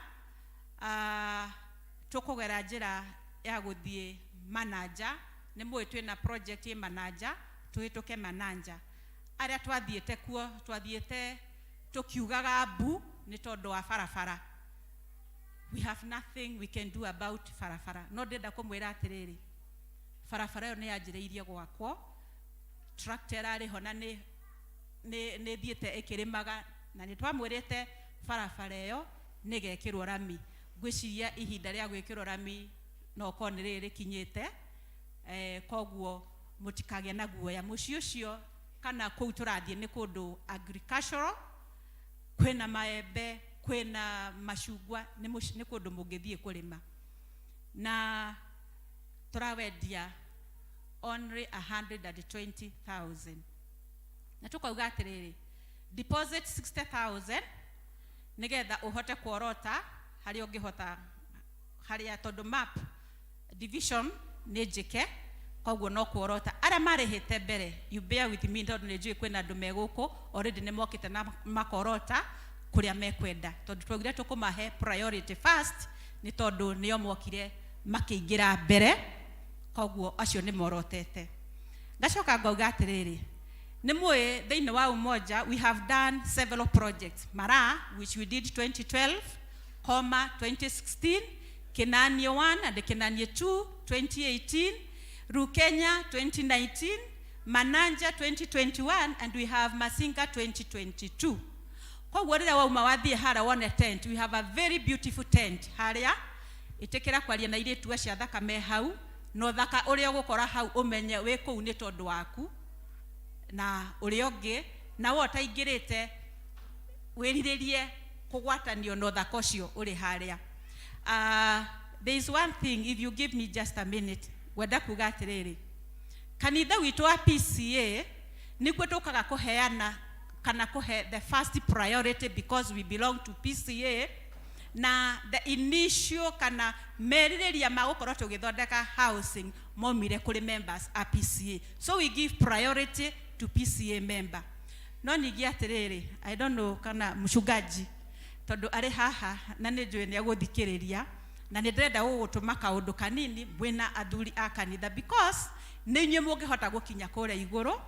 tũkũgera njĩra ya gũthiĩ Mananja. Nĩ mũĩ twĩna project ĩ Mananja, tũhĩtũke Mananja. Arĩa twathiĩte kuo, twathiĩte tũkiugaga mbu nĩ tondũ wa barabara. We have nothing we can do about barabara, no ndĩrenda kũmwĩra atĩrĩrĩ, barabara ĩyo nĩ yanjĩrĩirie gwakwo, tractor ĩrarĩ ho na nĩ thiĩte ĩkĩrĩmaga, na nĩ twamwĩrĩte barabara ĩyo nĩ ĩgekĩrwo rami. Ngwĩciria ihinda rĩa gwĩkĩrwo rami no ũkorwo nĩ rĩrĩ rĩkinyĩte. Koguo mũtikagĩe na guoya mũciĩ ũcio kana kũu tũrathiĩ nĩ kũndũ agricultural, kwĩna maembe, kwĩna macungwa, nĩ kũndũ mũngĩthiĩ kũrĩma. Na tũrawendia only 120,000, na tũkauga atĩrĩrĩ, deposit 60,000 nĩgetha ũhote kuorota harĩa ũngĩhota harĩa, tondũ map division nĩ njĩke. Koguo no kuorota arĩa marĩhĩte mbere, you bear with me, tondũ nĩ njũĩ kwĩna andũ me gũkũ already nĩ mokĩte na makorota kũrĩa mekwenda, tondũ twaugire tũkũmahe priority first nĩ tondũ nĩo mokire makĩingĩra mbere. Koguo acio nĩ morotete. Ngacoka ngauga atĩrĩrĩ, nĩ mũĩ thĩinĩ wa Umoja we have done several projects: Mara, which we did 2012, Koma 2016, Kinanie 1 and Kinanie 2 2018, Rukenya 2019, Mananja 2021, and we have Masinga 2022. Koguo rĩrĩa wauma wathiĩ harĩa wone tent, we have a very beautiful tent harĩa. Ĩtĩkĩra kwaria na airĩtu acio athaka me hau, na ũthaka ũrĩa ũgũkora hau, ũmenye wĩ kũu nĩ tondũ waku na ũrĩa ũngĩ, na we ũtaingĩrĩte wĩrirĩrie kũgwatanio na ũthaka ũcio ũrĩ harĩa. There is one thing, if you give me just a minute, ngwenda kuga atĩrĩrĩ, kanitha witũ wa PCA nĩguo tũkaga kũheana kana kũhe the first priority, because we belong to PCA, na the initial kana merirĩria ma gũkorwo tũgĩthondeka housing maumire kũrĩ members a PCA, so we give priority to PCA member. No ningĩ atĩrĩrĩ, I don't know kana mchungaji, tondũ arĩ haha na nĩ njũĩ nĩ egũthikĩrĩria, na nĩ ndĩrenda gũgũtũma kaũndũ kanini mwĩna athuri a kanitha, because nĩ inyuĩ mũngĩhota gũkinya kũrĩa igũrũ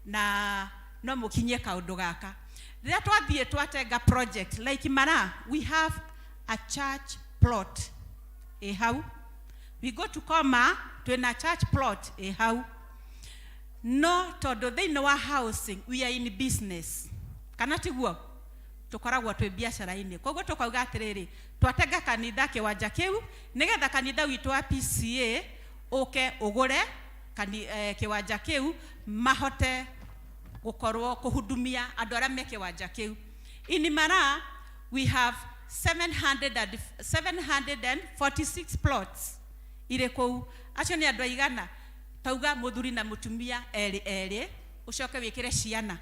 na no mũkinyie kaũndũ gaka. Rĩrĩa twathiĩ twatenga project like Mara, we have a church plot ĩ hau. We go to Koma, twĩna church plot ĩ hau. No tondũ thĩinĩ wa housing we are in business, kana tiguo? Tũkoragwo twĩ biacara-inĩ. Koguo tũkauga atĩrĩrĩ, twatenga kanitha kĩwanja kĩu nĩgetha kanitha witũ wa PCA ũke ũgũre kĩwanja kĩu, mahote gũkorwo kũhudumia andũ arĩa me kĩwanja kĩu. In Mara we have 700 and 746 plots irĩ kũu. Acio nĩ andũ aigana? Tauga mũthuri na mũtumia erĩ erĩ, ũcoke wĩkĩre ciana.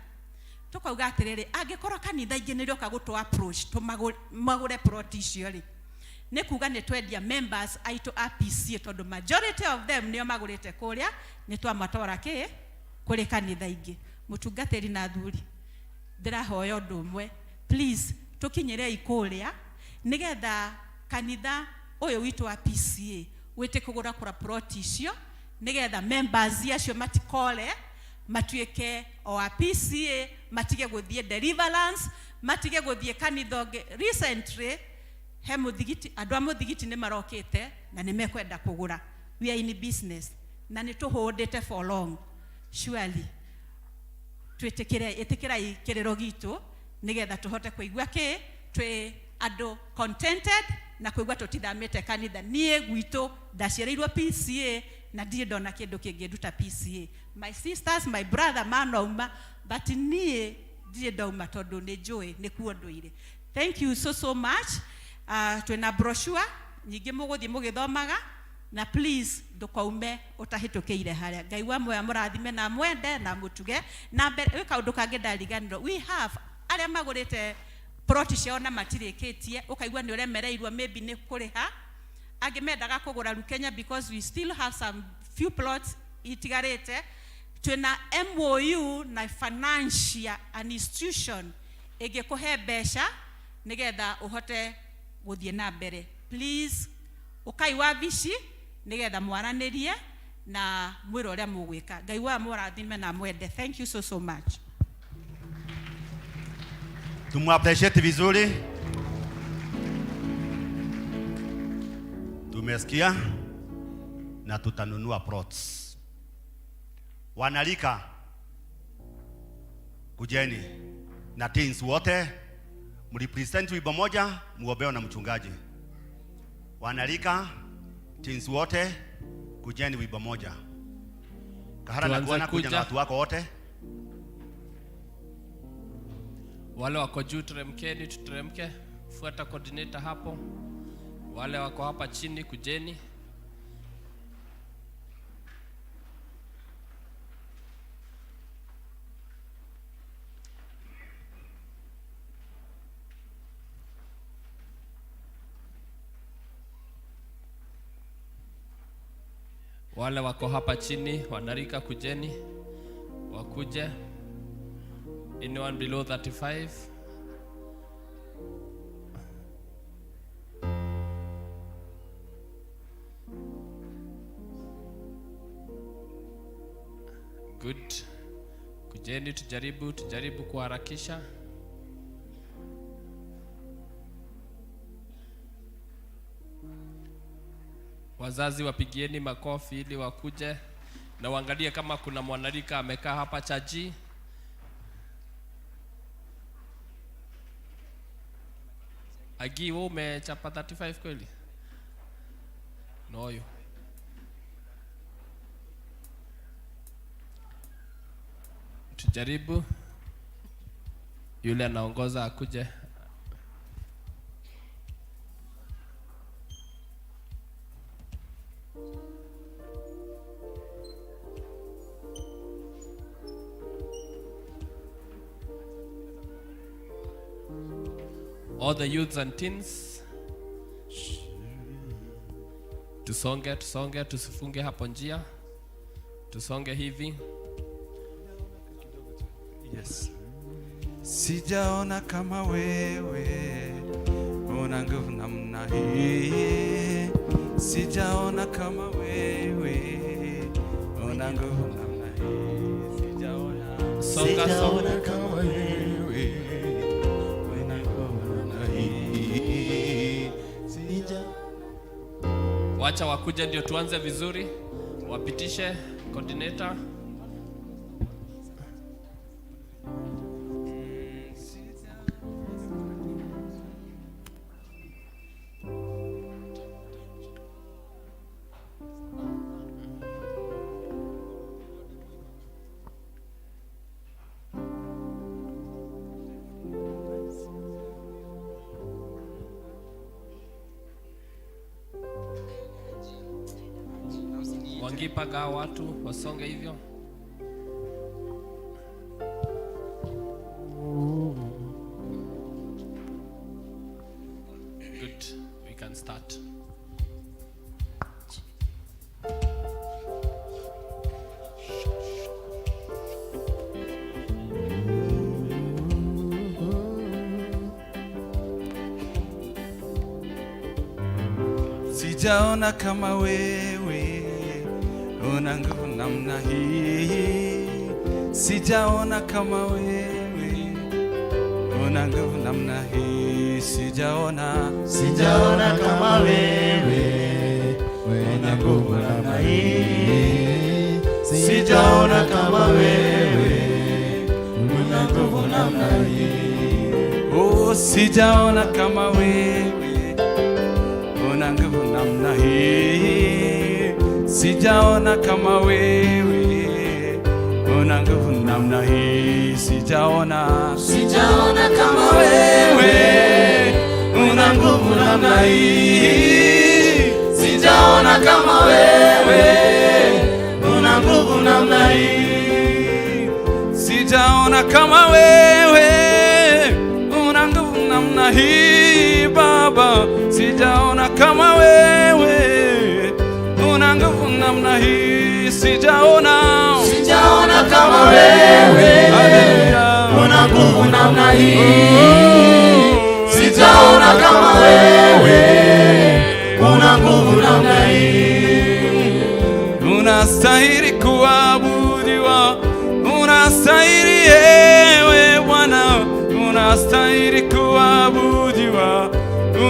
Tũkauga atĩrĩrĩ, angĩkorwo kanitha ingĩ nĩ rĩoka gũtũ approach tũmagũre plot icio rĩ, nĩ kuga nĩ twendia members aitũ a PCA, tondũ majority of them nĩo magũrĩte kũrĩa, nĩ twamatwara kĩ kũrĩ kanitha ingĩ. Mũtungatĩri na athuri, ndĩrahoya ũndũ ũmwe, please tũkinyĩrei kũrĩa nĩgetha kanitha ũyũ witũ wa PCA wĩte kũgũra kũra plot icio, nĩgetha members acio matikore matuĩke o a PCA, matige gũthiĩ deliverance, matige gũthiĩ kanitha ũngĩ. Recently He muthigiti, andu a muthigiti ni marokite na ni mekwenda kugura. We are in business na ni tuhundite for long. Surely twitikire, itikirai kiriro gitu nigetha tuhote kuigua ki twi andu contented na kuigua tutithamite kanitha. Nie gwitu ndaciarirwo PCA na ndirĩ ndona kĩndũ kĩngĩnduta PCA. My sisters, my brother manauma, but niĩ ndirĩ ndauma tondũ nĩ njũĩ nĩkuo ndũire. Thank you so so much. Twĩna brochure nyingĩ mũgũthiĩ mũgĩthomaga, na please ndũkaume ũtahĩtũkĩire harĩa. Ngai wa muoyo mũrathime na mwende na mũtuge. Na mbere wĩ kaũndũ kangĩ ndariganĩrwo, we have arĩa magũrĩte plot ciao na matirĩkĩtie, ũkaigua nĩ ũremereirwo maybe nĩ kũrĩha. Angĩ mendaga kũgũra Rukenya because we still have some few plots itigarĩte. Twĩna MOU na financial an institution ĩngĩkũhe mbeca nĩgetha ũhote gũthiĩ na mbere. Please ũkai wabici nĩgetha mwaranĩrie na mwĩre ũrĩa mũgwĩka. Ngai wa mũrathime na mwende. Thank you so so much. Tumuappreciate vizuri. Tumesikia na tutanunua plots. Wanalika, kujeni na teens wote mlipresent wimbo moja, muombewe na mchungaji. Wanalika, teens wote kujeni wimbo moja. Kahara na Tuanze kuona kuja na kuja. watu wako wote. Wale wako juu teremkeni, tuteremke. Fuata coordinator hapo. Wale wako hapa chini kujeni. Wale wako hapa chini wanarika kujeni, wakuje. Anyone below 35? Good. Kujeni tujaribu kuharakisha. Wazazi wapigieni makofi ili wakuje na uangalie kama kuna mwanarika amekaa hapa chaji. Agi, wewe umechapa 35 kweli? Noyo. Tujaribu. Yule anaongoza akuje. All the youths and teens, tusonge, tusonge, tusifunge hapo njia, tusonge hivi. Yes. Sijaona kama wewe una nguvu namna hii. Sijaona kama wewe una nguvu namna hii. Sijaona. Songa, Sijaona songa. kama wewe una nguvu namna hii. Sija. Wacha wakuje ndio tuanze vizuri. Wapitishe coordinator. Wangipaga watu wasonge hivyo. Good, we can start. Sijaona kama wewe una nguvu namna hii. Sijaona kama wewe Una nguvu namna hii, sijaona. Sijaona kama wewe mwenye nguvu namna hii, sijaona kama wewe mwenye nguvu namna hii. Oh, sijaona kama wewe una nguvu namna hii, sijaona kama wewe una nguvu namna hii, sijaona. Sijaona kama wewe una nguvu namna hii, sijaona kama wewe una nguvu namna hii. Sijaona kama wewe una nguvu namna hii Baba, sijaona kama wewe una nguvu namna hii, sijaona. Sijaona kama wewe Haleluya. una nguvu namna hii, sijaona kama wewe una nguvu namna hii. Unastahili kuabudiwa, unastahili ewe Bwana, unastahili kuabudiwa,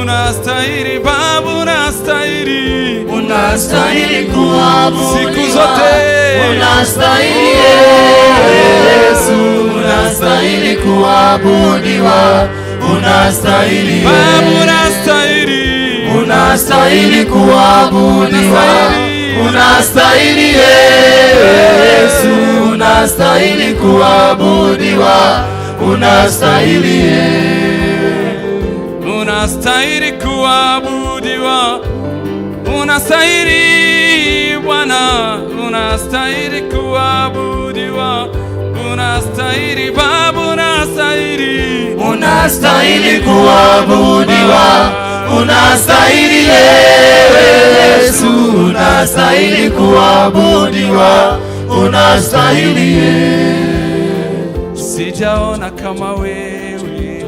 unastahili Baba, unastahili. Unastahili kuabudiwa, Siku zote. Unastahili Yesu, unastahili kuabudiwa, unastahili. Baba, unastahili. Unastahili kuabudiwa, unastahili Yesu, unastahili kuabudiwa, unastahili. Unastahili kuabudiwa, unastahili Bwana, unastahili kuabudiwa, unastahili Baba, unastahili. Unastahili kuabudiwa, unastahili Yesu, unastahili kuabudiwa, unastahili. Sijaona kama wewe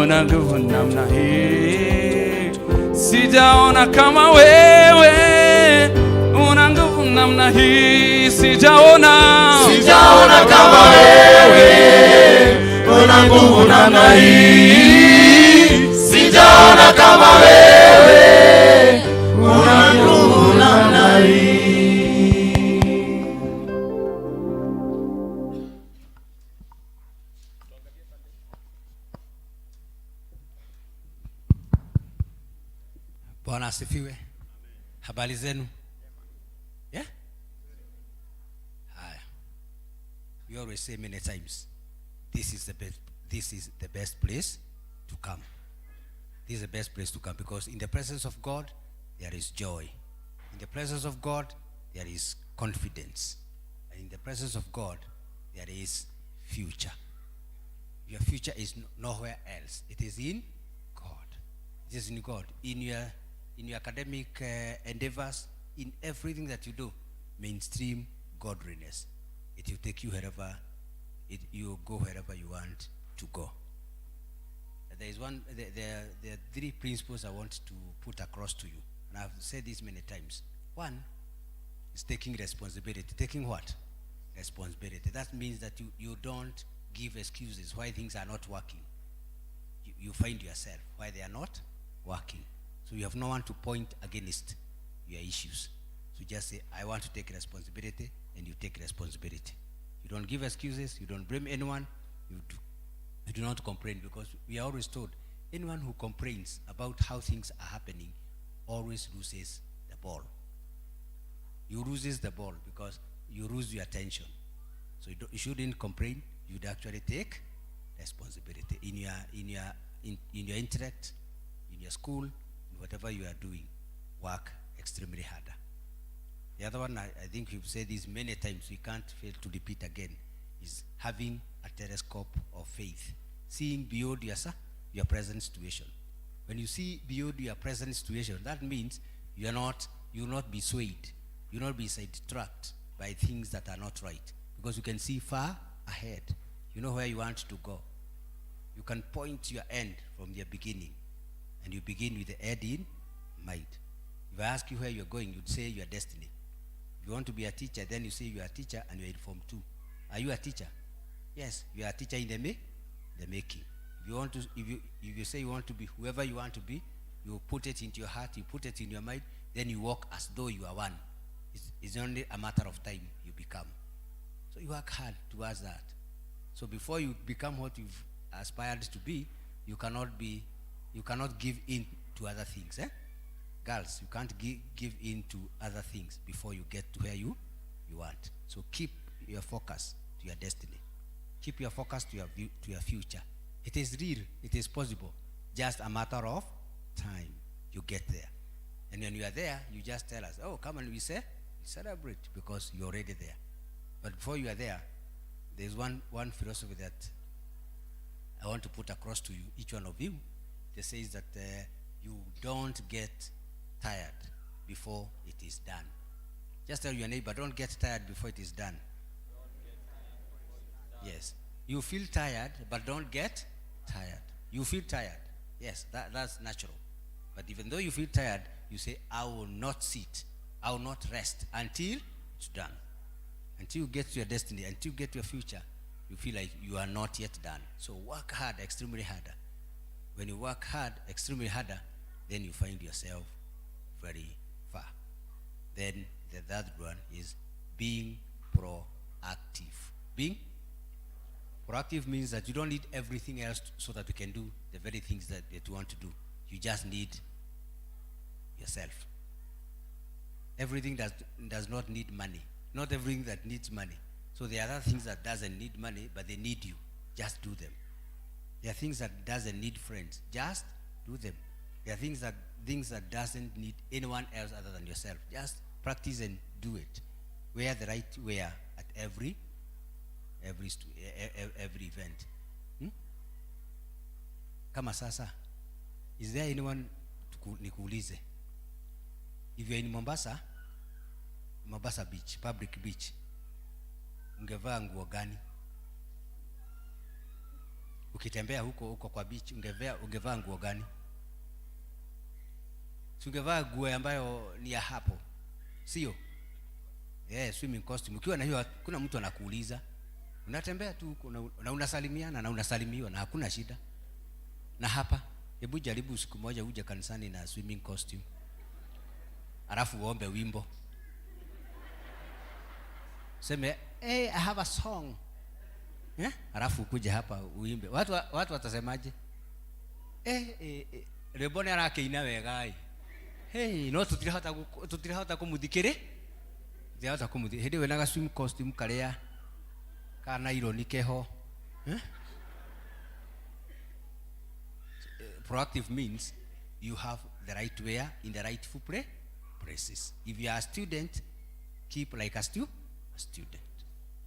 una nguvu namna hii, sijaona kama wewe una nguvu namna hii, sijaona. Sijaona kama wewe una nguvu namna hii, sijaona kama wewe una nguvu namna hii. Bwana asifiwe. Habari zenu? Yeah? Haya. We always say many times, this is the best place to come. This is the best place to come because in the presence of God there is joy. In the presence of God there is confidence. And in the presence of God there is future. Your future is nowhere else. It is in God. It is in God. In your academic endeavors, in everything that you do, mainstream godliness. It will take you wherever you go, wherever you want to go. There is one. There are three principles I want to put across to you, and I've said this many times. One is taking responsibility. Taking what? Responsibility. That means that you don't give excuses why things are not working. You find yourself why they are not working. So you have no one to point against your issues. So just say, "I want to take responsibility," and you take responsibility. You don't give excuses, you don't blame anyone, you do not complain, because we are always told anyone who complains about how things are happening always loses the ball. You loses the ball because you lose your attention. So you shouldn't complain. You'd actually take responsibility in your intellect, in your school, in whatever you are doing. Work extremely harder. The other one, I think we've said this many times, we can't fail to repeat again, is having a telescope of faith, seeing beyond your present situation. When you see beyond your present situation, that means you will not be swayed, you will not be sidetracked by things that are not right, because you can see far ahead. You know where you want to go. You can point your end from the beginning, and you begin with the end in mind. If I ask you where you're going, you'd say your destiny. If you want to be a teacher, then you say you are a teacher and you're in Form 2. Are you a teacher? Yes, you are a teacher in the making. If you want to, if you say you want to be whoever you want to be, you put it into your heart, you put it in your mind, then you walk as though you are one. It's only a matter of time you become. So you work hard towards that. So before you become what you've aspired to be, you cannot be, you cannot give in to other things. Eh? Girls, you can't give in to other things before you get to where you want. So keep your focus to your destiny. Keep your focus to your future. It is real. It is possible. Just a matter of time you get there. And when you are there, you just tell us, oh, come and we say, we celebrate because you're already there. But before you are there, there's one philosophy that I want to put across to you, each one of you. That says that you don't get tired before it is done. Just tell your neighbor, don't get tired before it is done. Yes. You feel tired, but don't get tired. You feel tired. Yes, that's natural. But even though you feel tired, you say, I will not sit. I will not rest until it's done. Until you get to your destiny, until you get to your future, you feel like you are not yet done. So work hard, extremely harder. When you work hard, extremely harder, then you find yourself very far. Then the third one is being proactive. Being proactive means that you don't need everything else so that you can do the very things that you want to do. You just need yourself. Everything that does not need money. Not everything that needs money. So there are other things that doesn't need money, but they need you. Just do them. There are things that doesn't need friends. Just do them. There are things that doesn't need anyone else other than yourself. Just practice and do it. Wear the right wear at every event. Kama sasa, is there anyone nikuulize? If you're in Mombasa, Mombasa Beach, public beach, ungevaa nguo gani? Ukitembea huko huko kwa beach, ungevaa nguo gani? Si ungevaa nguo ambayo ni ya hapo, sio? Yeah, swimming costume. Ukiwa na hiyo kuna mtu anakuuliza. Unatembea tu huko na unasalimiana na unasalimiwa na hakuna shida. Na hapa, hebu jaribu siku moja uje kanisani na swimming costume. Alafu uombe wimbo. Seme, hey, I have a song. Yeah? Alafu ukuje hapa uimbe. Watu watasemaje? Rwĩmbo nĩ arakĩina wega ĩ. Hey, no tũtirahota kũmũthikĩrĩ. Tũtirahota kũmũthikĩrĩ. Hĩndĩ ĩyo wĩna swim costume karĩa ka nylon keho. Eh? Proactive means you have the right wear in the rightful places. If you are a student, keep like a student.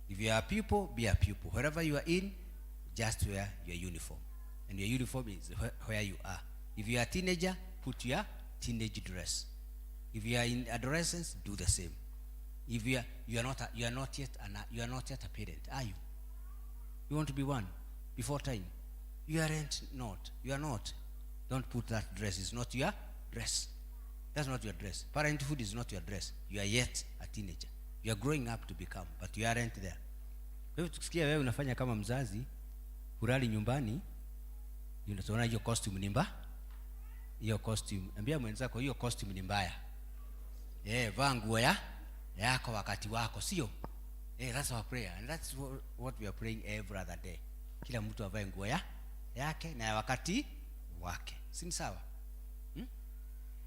If you are a pupil, be a pupil. Wherever you are in, just wear your uniform. And your uniform is where you are. If you are a teenager, put your teenage dress. If you are in adolescence, do the same. If you are not yet a parent, are you? You want to be one before time. You aren't not. You are not. Don't put that dress. It's not your dress. That's not your dress. Parenthood is not your dress. You are yet a teenager. You are growing up to become, but you aren't there. Kwa hivyo tukisikia wewe unafanya kama mzazi, hulali nyumbani, unatuona hiyo costume ni mbaya. Hiyo costume, ambia mwenzako hiyo costume ni mbaya. Vaa nguo yako wakati wako, sio? That's our prayer and that's what we are praying every other day. Kila mtu avae nguo yake na ya wakati wake. Si sawa?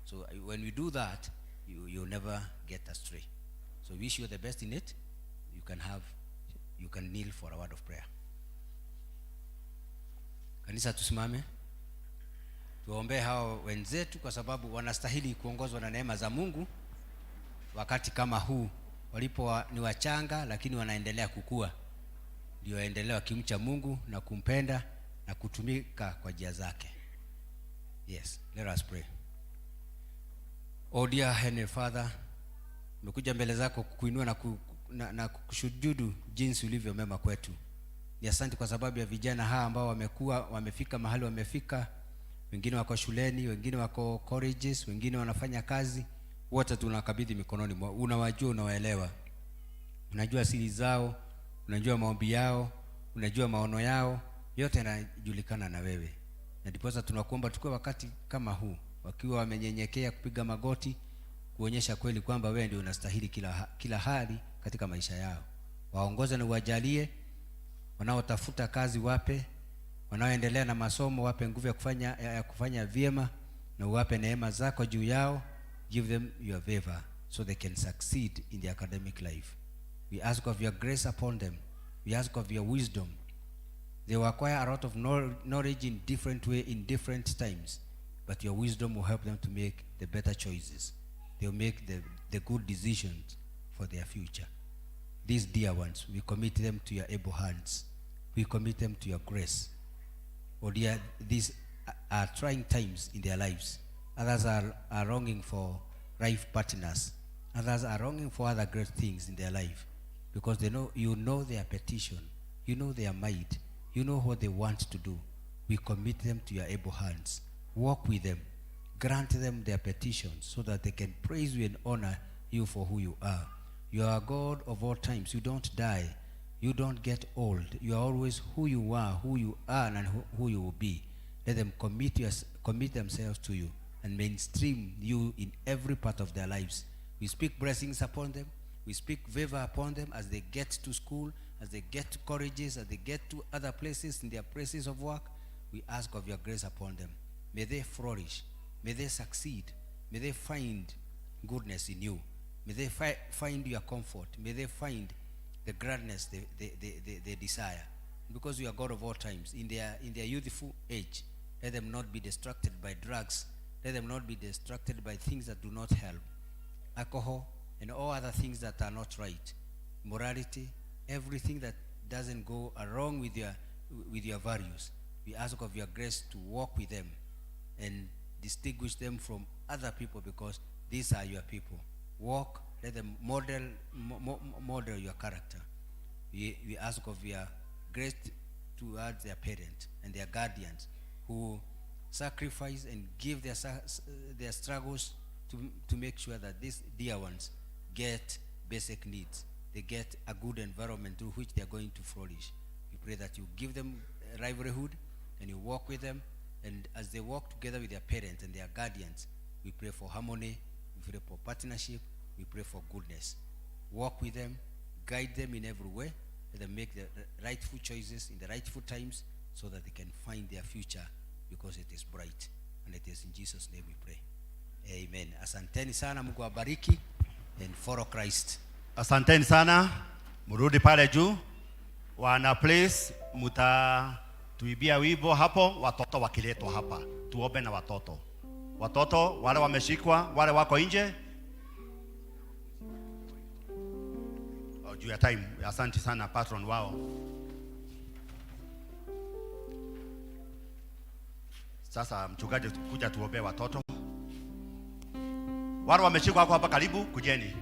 So when we do that, you never get astray. So wish you the best in it. You can kneel for a word of prayer. Kanisa tusimame. Tuombe hao wenzetu kwa sababu wanastahili kuongozwa na neema za Mungu wakati kama huu. Walipo ni wachanga lakini wanaendelea kukua. Ndio waendelee wakimcha Mungu na kumpenda na kutumika kwa njia zake. Yes, let us pray. Oh dear Heavenly Father, nimekuja mbele zako kukuinua na kukushujudu jinsi ulivyo mema kwetu. Ni asante kwa sababu ya vijana hawa ambao wamefika mahali wamefika. Wengine wako shuleni, wengine wako colleges, wengine wanafanya kazi. Wote tunakabidhi mikononi mwako. Unawajua, unawaelewa. Unajua siri zao, unajua maombi yao, unajua maono yao, Yote yanajulikana na wewe, na ndiposa tunakuomba tukue wakati kama huu, wakiwa wamenyenyekea kupiga magoti, kuonyesha kweli kwamba wewe ndio unastahili kila hali katika maisha yao. Waongoze na uwajalie, wanaotafuta kazi wape, wanaoendelea na masomo wape nguvu ya kufanya vyema, na uwape neema zako juu yao. Give them your favor so they can succeed in their academic life. We ask of your grace upon them. We ask of your wisdom. They will acquire a lot of knowledge in different way, in different times, but your wisdom will help them to make the better choices. They'll make the good decisions for their future. These dear ones, we commit them to your able hands. We commit them to your grace. Oh dear, these are trying times in their lives. Others are longing for life partners. Others are longing for other great things in their life because they know you know their petition, you know their might, you know what they want to do. We commit them to your able hands. Walk with them. Grant them their petitions so that they can praise you and honor you for who you are. You are God of all times. You don't die. You don't get old. You are always who you are, and who you will be. Let them commit themselves to you and mainstream you in every part of their lives. We speak blessings upon them. We speak favor upon them as they get to school, as they get to colleges, as they get to other places in their places of work. We ask of your grace upon them. May they flourish. May they succeed. May they find goodness in you. May they find your comfort. May they find the gladness they desire. Because you are God of all times, in their youthful age, let them not be distracted by drugs. Let them not be distracted by things that do not help. Alcohol and all other things that are not right. Morality, everything that doesn't go along with your values. We ask of your grace to walk with them and distinguish them from other people because these are your people. Walk, let them model your character. We ask of your grace towards their parents and their guardians who sacrifice and give their struggles to make sure that these dear ones get basic needs. They get a good environment through which they are going to flourish. We pray that you give them livelihood and you walk with them. And as they walk together with their parents and their guardians, we pray for harmony, we pray for partnership, we pray for goodness. Walk with them, guide them in every way, let them make the rightful choices in the rightful times so that they can find their future because it is bright. And it is in Jesus' name we pray. Amen. Asanteni sana, Mungu awabariki and follow Christ. Asanteni sana, mrudi pale juu. Wana place, mutatuimbia wimbo hapo, watoto wakiletwa hapa, tuombe na watoto. Watoto wale wameshikwa, wale wako nje. Oh, juu ya time. Asante sana, patron wao. Sasa mchungaji, kuja tuombee watoto. Wale wameshikwa wako hapa karibu, kujeni.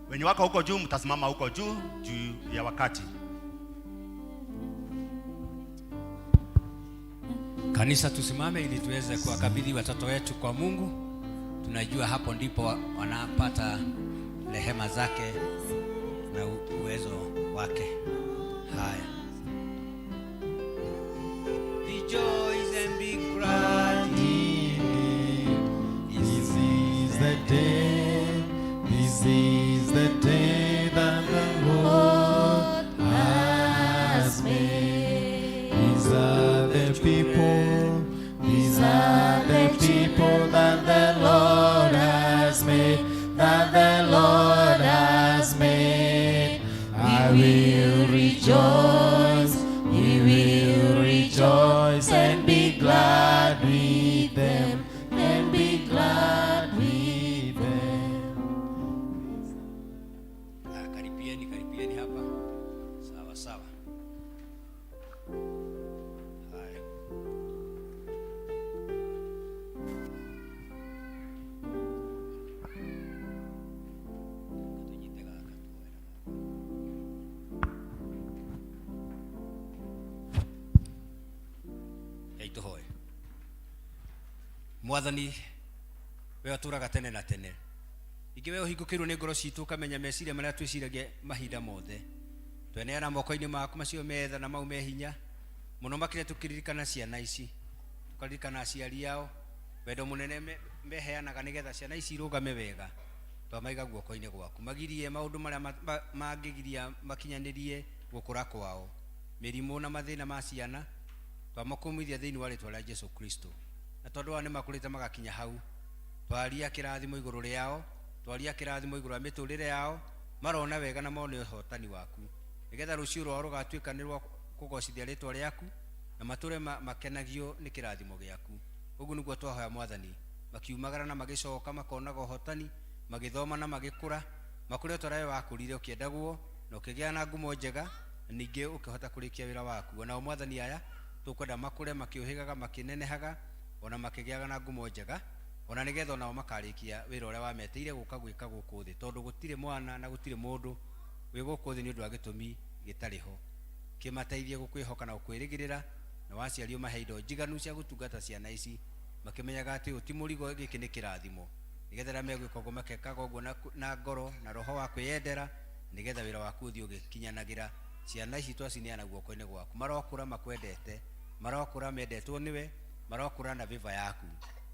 Wenye wako huko juu, mtasimama huko juu juu ya wakati. Kanisa, tusimame ili tuweze kuwakabidhi watoto wetu kwa Mungu. Tunajua hapo ndipo wanapata rehema zake na uwezo wake. Haya. Rejoice and be glad. This is the day, this is the day that the Lord has made. These are the people, these are the people that the Lord has made, that the Lord has made. I will rejoice, we will rejoice and be glad with them, and be glad with them. Ah, karibieni, karibieni hapa. Sawa sawa. Haya. Tunyite gaka tuoe na moko. Rekei tũhoe. Mwathani, we ũtũraga tene na tene, ingĩ we ũhingũkĩirwo nĩ ngoro citũ, ũkamenya meciria marĩa twĩciragia mahinda mothe. Tweneana moko-inĩ maku macio metha na mau me hinya. Mũno makĩria tũkĩririkana ciana ici, tũkaririkana aciari ao, wendo mũnene meheanaga nĩgetha ciana ici irũgame wega. Twamaiga guoko-inĩ gwaku, magirie maũndũ marĩa mangĩgiria makinyanĩrie gũkũra kwao, mĩrimũ na mathĩna ma ciana, twamakũmithia thĩinĩ wa rĩtwa rĩa Jesu Kristo. Na tondũ wao nĩ makũrĩte magakinya hau, twaria kĩrathimo igũrũ rĩao, twaria kĩrathimo igũrũ rĩa mĩtũrĩre yao, marona wega na mone ũhotani waku, nĩgetha rũciũ rwao rũgatuĩka nĩ rwa kũgocithia rĩtwa rĩaku, na matũre makenagio nĩ kĩrathimo gĩaku. Ũguo nĩguo twahoya Mwathani, makiumagara na magĩcoka makonaga ũhotani, magĩthoma na magĩkũra, makũre o ta ũrĩa we wakũrire ũkĩendagwo na ũkĩgĩa na ngumo njega, na ningĩ ũkĩhota kũrĩkia wĩra waku. O nao Mwathani aya tũkwenda makũre makĩũhĩgaga, makĩnenehaga, ona makĩgĩaga na ngumo njega, ona nĩgetha onao makarĩkia wĩra ũrĩa wametĩire gũka gwĩka gũkũ thĩ, tondũ gũtirĩ mwana na gũtirĩ mũndũ wĩ gũkũ thĩ nĩ ũndũ wa gĩtũmi gĩtarĩ ho. Kĩmateithie gũkwĩhoka na gũkwĩrĩgĩrĩra, na waciari ũmahe indo njiganu cia gũtungata ciana ici, makĩmenyaga atĩ ũyũ ti mũrigo, gĩkĩ nĩ kĩrathimo, nĩgetha rĩrĩa megwĩka ũguo makekaga ũguo na ngoro na roho wa kwĩyendera, nĩgetha wĩra waku ũthiĩ ũgĩkinyanagĩra. Ciana ici twacineana guoko-inĩ gwaku, marokũra makwendete, marokũra mendetwo nĩwe, marokũra na favor yaku,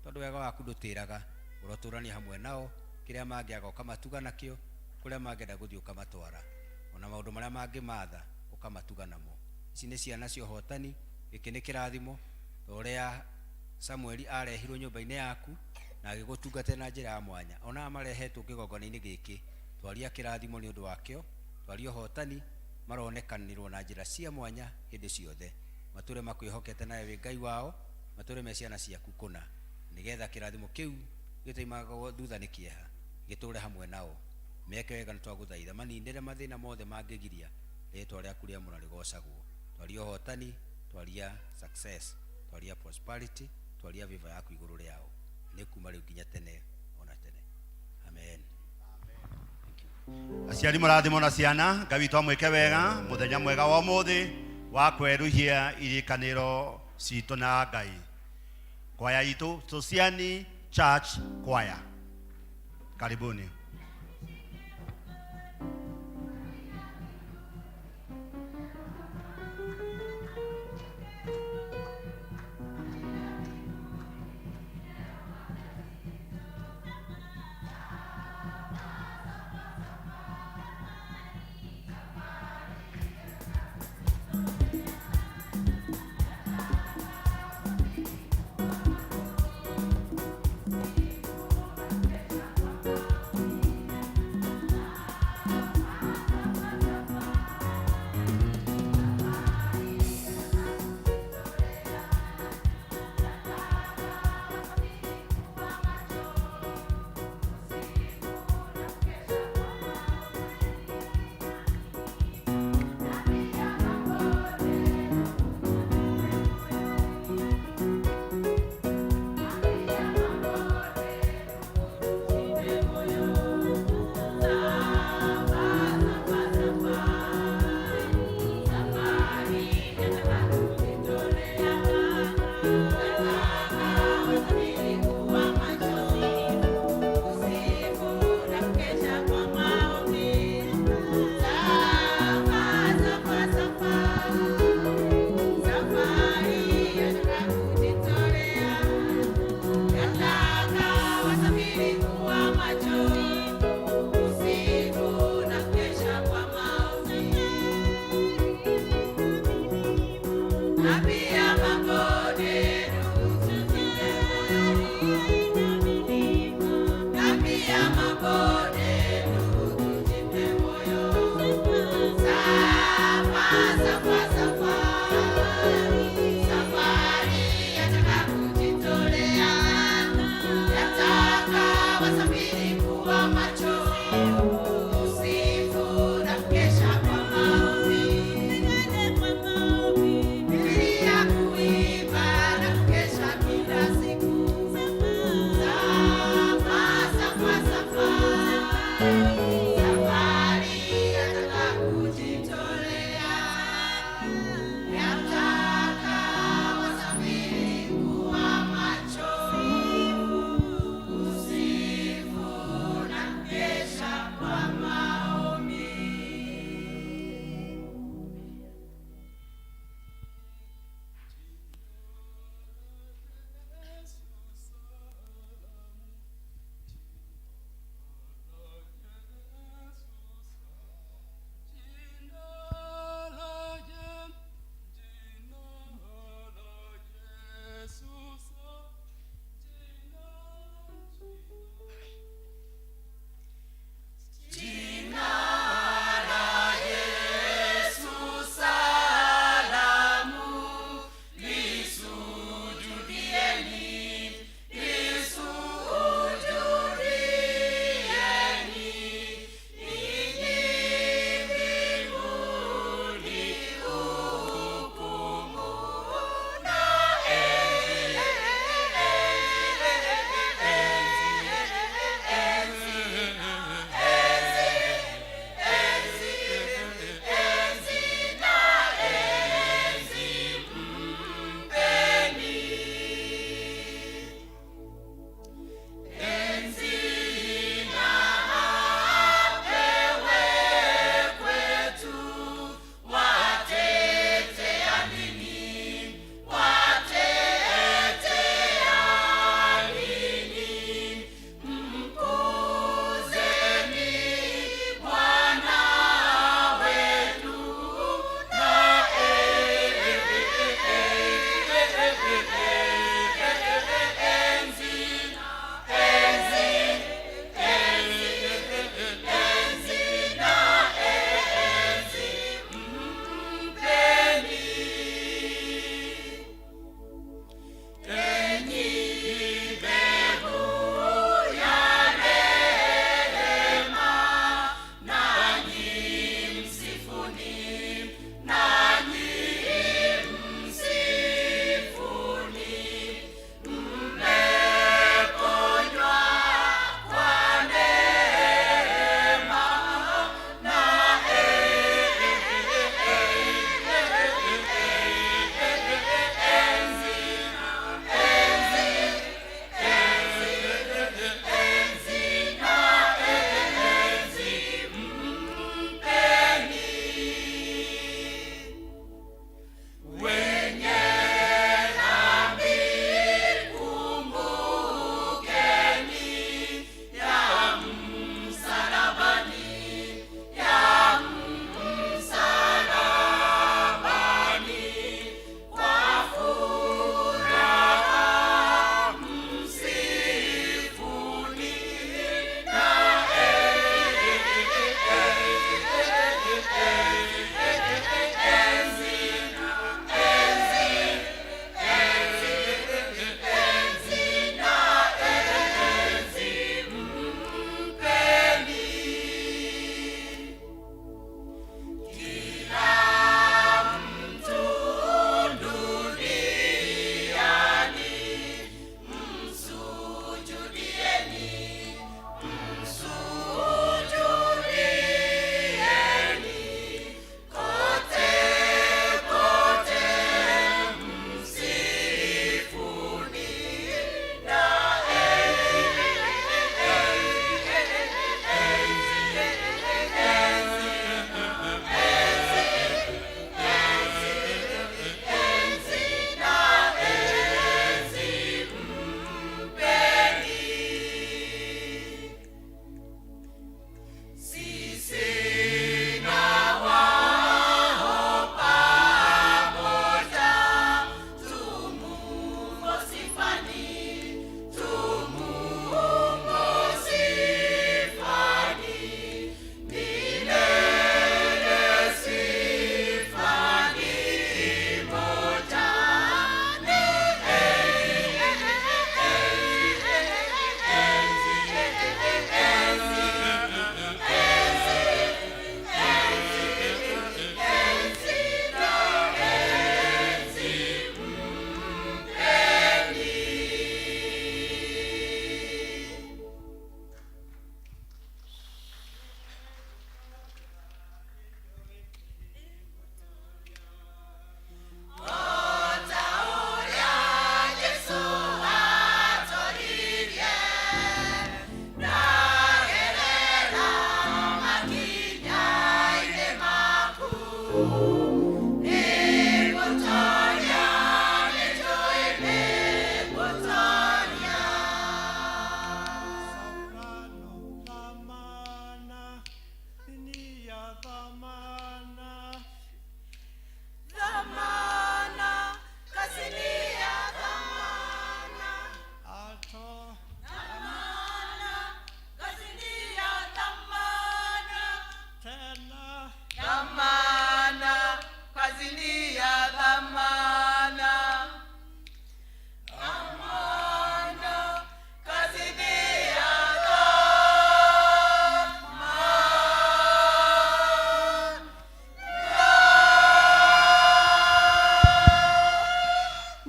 tondũ wega waku ndũtĩraga, ũrotũrania hamwe nao, kĩrĩa mangĩaga ũkamatuga nakĩo, kũrĩa mangĩenda gũthiĩ ũkamatwara, ona maũndũ marĩa mangĩmatha ũkamatuga namo. Ici nĩ ciana cia ũhotani, gĩkĩ nĩ kĩrathimo, ta ũrĩa Samueli arehirwo nyũmba-inĩ yaku na agĩgũtungatĩra na njĩra ya mwanya. Ona aya marehetwo kĩgongona-inĩ gĩkĩ, twaria kĩrathimo nĩ ũndũ wakĩo, twaria ũhotani, maronekanĩrwo na njĩra cia mwanya hĩndĩ ciothe, matũre makwĩhokete nawe wĩ Ngai wao, matũre me ciana ciaku kũna, nĩgetha kĩrathimo kĩu gĩtoimagwo thutha nĩ kĩeha gĩtũre hamwe nao. Meke wega nĩ twagũthaitha, maninĩre mathĩna mothe mangĩgiria rĩtwa rĩaku rĩamũra rĩgocagwo. Twaria ũhotani, twaria success, twaria prosperity, twaria favor yaku igũrũ rĩao, nĩ kuma rĩu nginya tene ona tene. Amen. Aciari mũrathimwo na ciana, Ngai witũ amwĩke wega mũthenya mwega wa ũmũthĩ wa kwerũhia irĩkanĩro citũ na Ngai. Kwaya itũ Sosiani Church Choir, karibuni.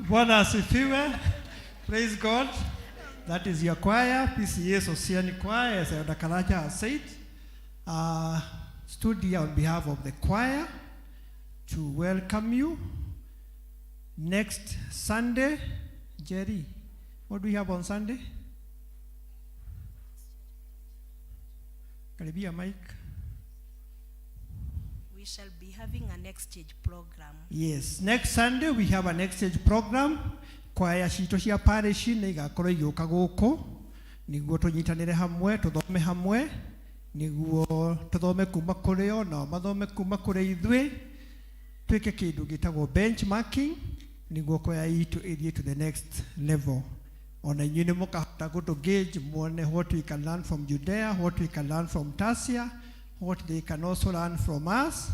Bwana asifiwe. Praise God. That is your choir, PCEA Sosiani Choir, as Elder Karaja has said. Stood here on behalf of the choir to welcome you. Next Sunday, Jerry, what do we have on Sunday? Karibia Mike. We shall be having an exchange program. Yes, next Sunday we have an exchange program. Kwaya citũ cia parish nĩ igakorwo igĩũka gũkũ nĩguo tũnyitanĩre hamwe tũthome hamwe nĩguo tũthome kuma kũrĩ o nao mathome kuma kũrĩ ithuĩ twĩke kĩndũ gĩtagwo benchmarking nĩguo kwaya itũ ĩthiĩ to the next level. Ona inyuĩ nĩ mũkahota gũtũ gauge muone what we can learn from Judea, what we can learn from Tasia, what they can also learn from us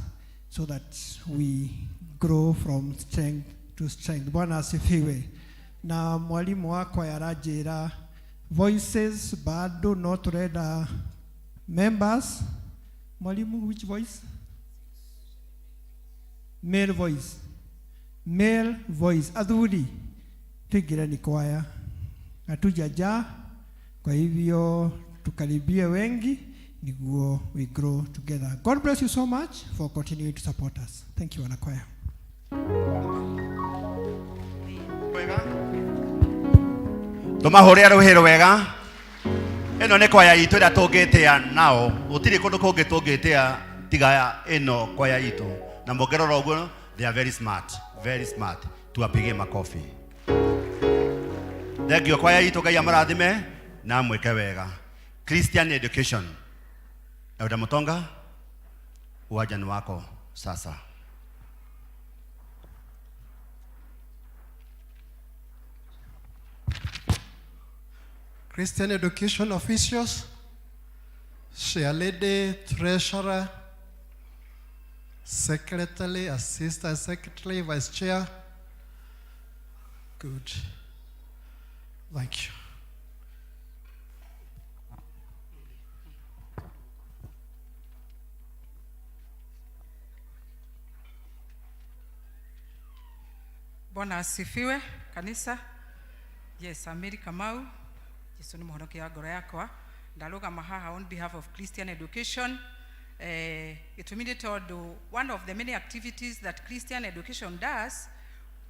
so that we grow from strength to strength. Bwana asifiwe. Na mwalimu wakwa aranjĩra voices bado no tũrenda members. Mwalimu, which voice? Male voice. Male voice. Athuri tuingĩre ni kwaya, hatujajaa, kwa hivyo tukaribie wengi niguo we grow together. God bless you so much for continuing to support us. Thank you, wanakwaya. Wega tũmahũrĩre rũhĩ rwega. Ĩno nĩ kwaya itũ ĩrĩa tũngĩtĩa nao, gũtirĩ kũndũ kũngĩ tũngĩtĩa tiga ĩno kwaya itũ, na mũngĩrora ũguo, they are very smart, very smart. Tuwapigie makofi. Thank you kwaya itũ. Ngai amũrathime na mwĩke wega. Christian Education, Elder Mutonga, uwanja ni wako sasa. Christian Education officials, Chairlady, Treasurer, Secretary, Assistant Secretary, Vice Chair. Good. Thank you. Bwana asifiwe kanisa. Yes, I'm Mary Kamau. Jesu nĩ mũhonokia wa ngoro yakwa. Ndarũgama haha on behalf of Christian Education. Gĩtũmi nĩ tondũ one of the many activities that Christian Education does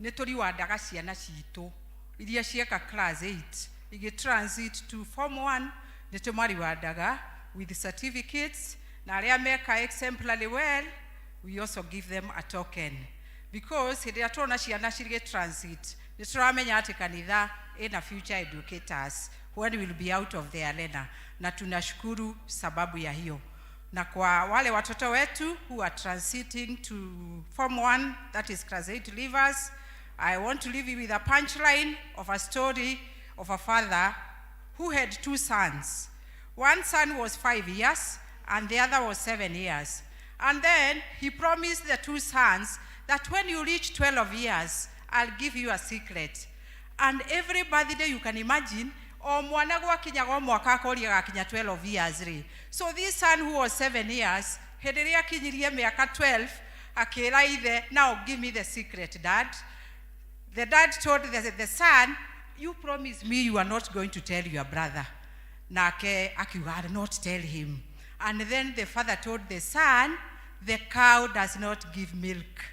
nĩ tũriwandaga ciana citũ iria cieka class 8 igĩ transit to form 1. Nĩ tũmariwandaga with certificates, na arĩa meka exemplary well, we also give them a token, because hĩndĩ ĩrĩa tuona ciana cirĩ transit, nĩ tũramenya atĩ kanitha ĩna future educators when we will be out of the arena, na tunashukuru sababu ya hiyo. Na kwa wale watoto wetu who are transiting to form 1, that is class 8 leavers, I want to leave you with a punchline of a story of a father who had two sons. One son was 5 years and the other was 7 years. And then he promised the two sons that when you reach 12 years, I'll give you a secret. And every birthday, you can imagine, o mwana gwakinyaga o mwaka akoria gakinya 12 years rĩ. So this son who was 7 years, hĩndĩ ĩrĩa akinyirie mĩaka 12, akĩra ithe, "Now give me the secret, Dad." The dad told the son, "You promise me you are not going to tell your brother." Nake akiuga, "I'll not tell him." And then the father told the son, "The cow does not give milk."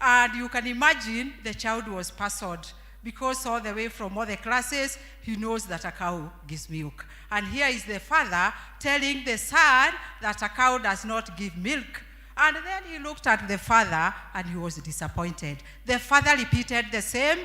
And you can imagine the child was puzzled, because all the way from all the classes, he knows that a cow gives milk. And here is the father telling the son that a cow does not give milk. And then he looked at the father and he was disappointed. The father repeated the same,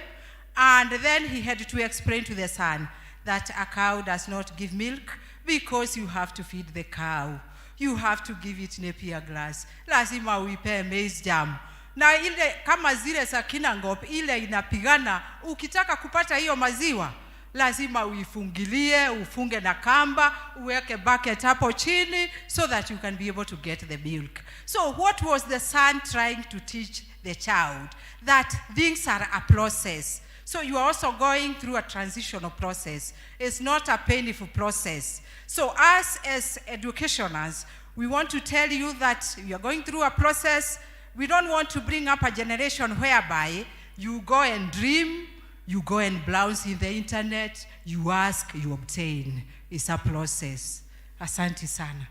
and then he had to explain to the son that a cow does not give milk because you have to feed the cow. You have to give it napier grass. Lazima uipe maize germ. Na ile kama zile za Kinangop, ile inapigana, ukitaka kupata hiyo maziwa lazima uifungilie, ufunge na kamba, uweke bucket hapo chini so that you can be able to get the milk. So what was the son trying to teach the child? That things are a process. So you are also going through a transitional process. It's not a painful process. So us as educationers, we want to tell you that you are going through a process. We don't want to bring up a generation whereby you go and dream. You go and browse in the internet, you ask, you obtain. It's a process. Asante sana.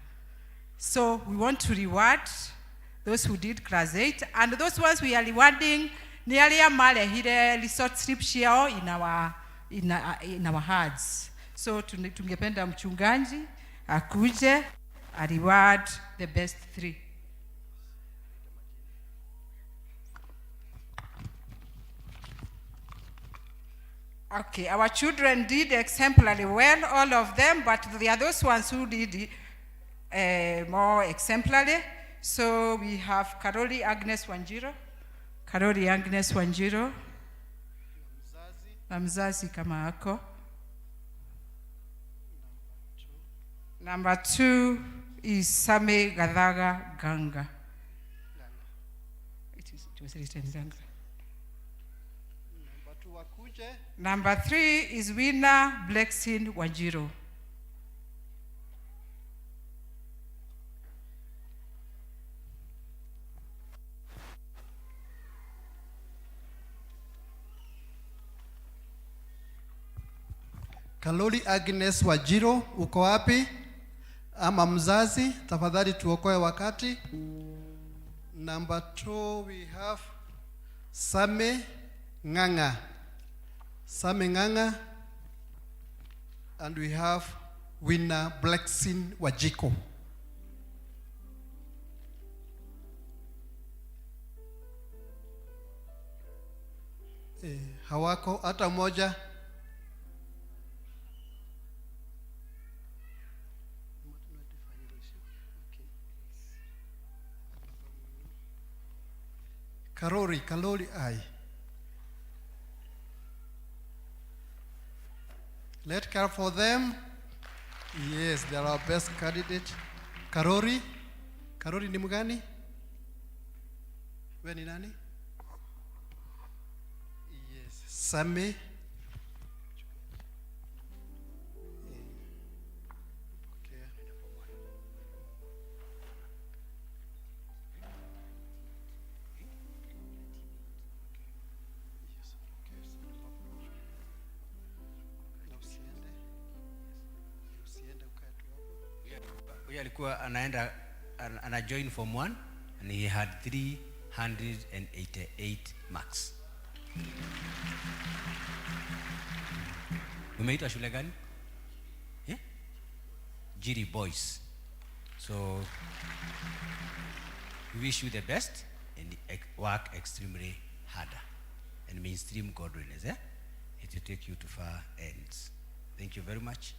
So we want to reward those who did class 8 and those ones we are rewarding nĩ arĩa marehire result slip ciao in our hearts. So tungependa mchungaji akuje a reward the best three. Okay, our children did exemplarily well, all of them, but there are those ones who did more exemplarily. So we have Karoli Agnes Wanjiro. Karoli Agnes Wanjiro. Na mzazi kama ako. Number two is Same Gadhaga Ganga. It was written Ganga. Number three is Winner Blexin Wanjiro. Kaloli Agnes Wanjiro, uko wapi? Ama mzazi, tafadhali tuokoe wakati. Number two, we have Same Nganga. Same Nganga. And we have winner Blexin Wajiko. Hawako hata moja. Karori, Kalori ai. Let care for them. Yes, they are our best candidate. Karori, Karori ni mgani? We ni nani? Yes, Same. Na usiende. Usiende ukae tu hapo. Huyu alikuwa anaenda ana join form 1 and he had 388 marks. Umeitwa shule gani? Eh? Jiri Boys. So we wish you the best and work extremely harder and mainstream godliness. Eh? It will take you to far ends. Thank you very much.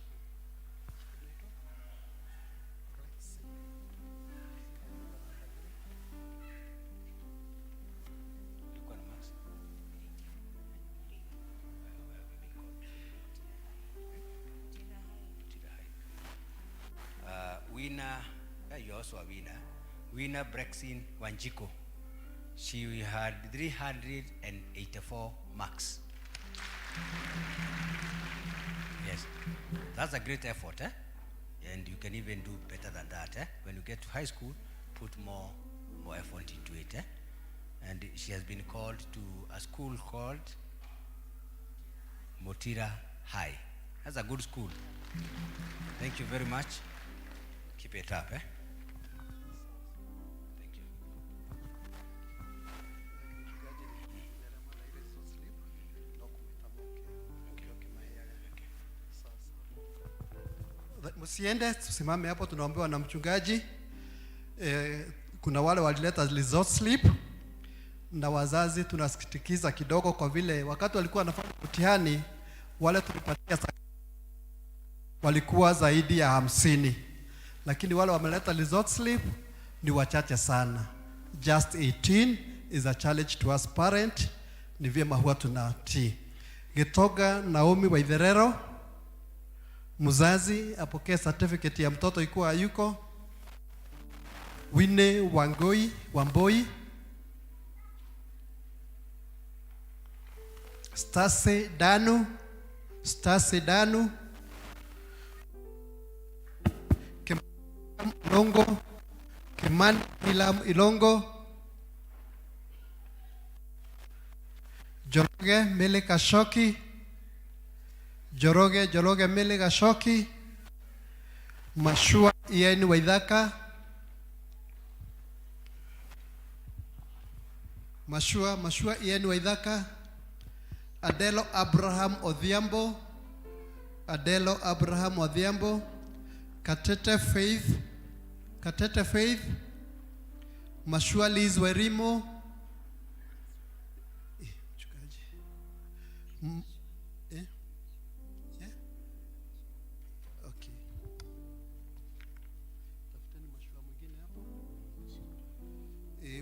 Ulikuwa na marks? Winner, you're also a winner. Winner Brexin Wanjiko. She had 384 marks. Yes, that's a great effort, eh? And you can even do better than that. Eh? When you get to high school, put more effort into it. Eh? And she has been called to a school called Motira High. That's a good school. Thank you very much. Keep it up. Eh? Thank you. Mchungaji nĩ result slip no kũmĩta moke ũkĩmaheaga. Sasa msiende, tusimame hapo, tunaombewa na mchungaji. Kuna wale walileta result slip na wazazi tunasikitikiza kidogo kwa vile wakati walikuwa wanafanya mtihani wale tulipatia walikuwa zaidi ya 50, lakini wale wameleta result slip ni wachache sana. Just 18 is a challenge to us parent. Ni vyema huwa tunatii. Gitoga Naomi Waitherero, mzazi apokee certificate ya mtoto ikuwa hayuko. Wine Wangoi Wamboi, Stase Danu, Stase Danu, Kimani Ilongo, Kimani Ilam Ilongo, Njoroge Mele Kashoki, Njoroge Njoroge Mele Gashoki, Mashua Ian Waithaka, Mashua Mashua Ian Waithaka, Adelo Abraham Odhiambo, Adelo Abraham Odhiambo, Katete Faith, Katete Faith, Mashua Liz Werimo, eh? Yeah? Okay. Tafuteni mashua mwingine hapo.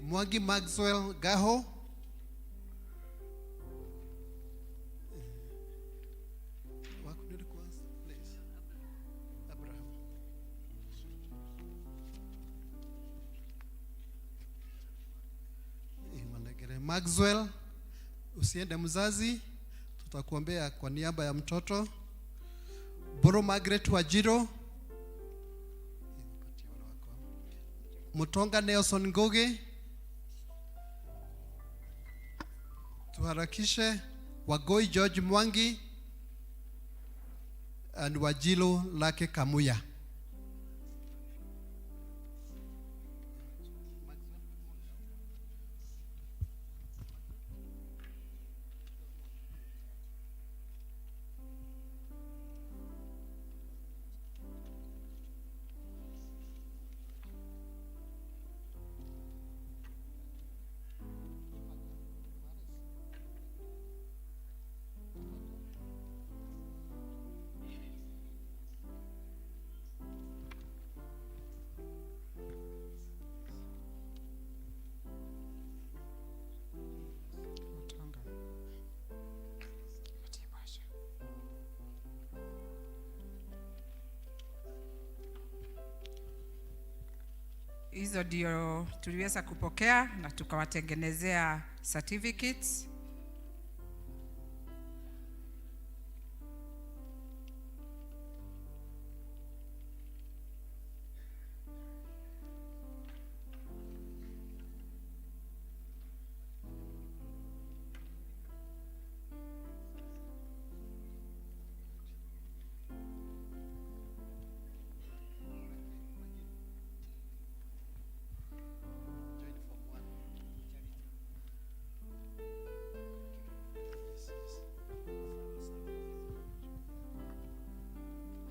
Mwangi Maxwell Gaho. Wako ndio kwanza, please. Abraham. Manegere. Maxwell, usiende mzazi, tutakuombea kwa niaba ya mtoto. Boro Margaret Wajiro. Mutonga Nelson Ngugi. Tuharakishe. Wagoi George Mwangi and Wajilo Lake Kamuya. Hizo ndio tuliweza kupokea na tukawatengenezea certificates.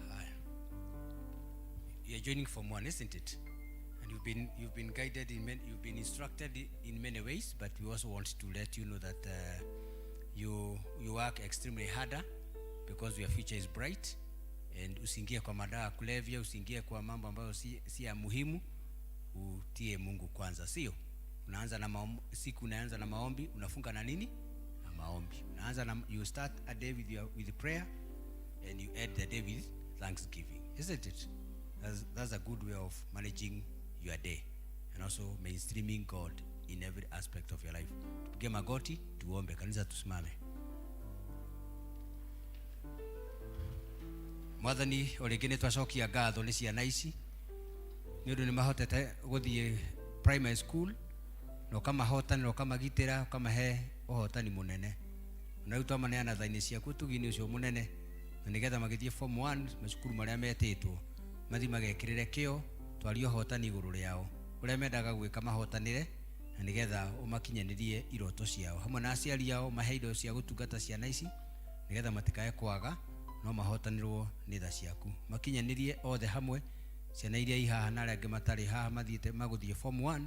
Haya. You're joining Form 1, isn't it? And you've been guided in many, you've been instructed in many ways, but we also want to let you know that you work extremely harder because your future is bright. And usiingie kwa madawa ya kulevya, usiingie kwa mambo ambayo si ya muhimu. Utie Mungu kwanza, sio? Unaanza na maombi, siku unaanza na maombi, unafunga na nini? Na maombi. Unaanza na, you start a day with prayer and you end the day with thanksgiving, isn't it? That's a good way of managing your day and also mainstreaming God in every aspect of your life. Tupige magoti, tuombe. Kanisa tusimame. Mwathani, o rĩngĩ nĩ twacokia ngatho nĩ ciana ici nĩ ũndũ nĩ mahotete gũthiĩ primary school na ũkamahotanĩra, ũkamagitĩra, ũkamahe ũhotani mũnene. Na rĩu twamaneana tha-inĩ ciaku ũtugi-inĩ ũcio mũnene, na nĩgetha magĩthiĩ form 1 macukuru marĩa metĩtwo mathiĩ magekĩrĩre kĩo, twarie ũhotani igũrũ rĩao ũrĩa mendaga gwĩka mahotanĩre, na nĩgetha ũmakinyanĩrie iroto ciao hamwe na aciari ao, mahe indo cia gũtungata ciana ici nĩgetha matikae kwaga, no mahotanĩrwo nĩ tha ciaku. Makinyanĩrie othe hamwe, ciana iria i haha na arĩa angĩ matarĩ haha mathiĩte magũthiĩ form 1,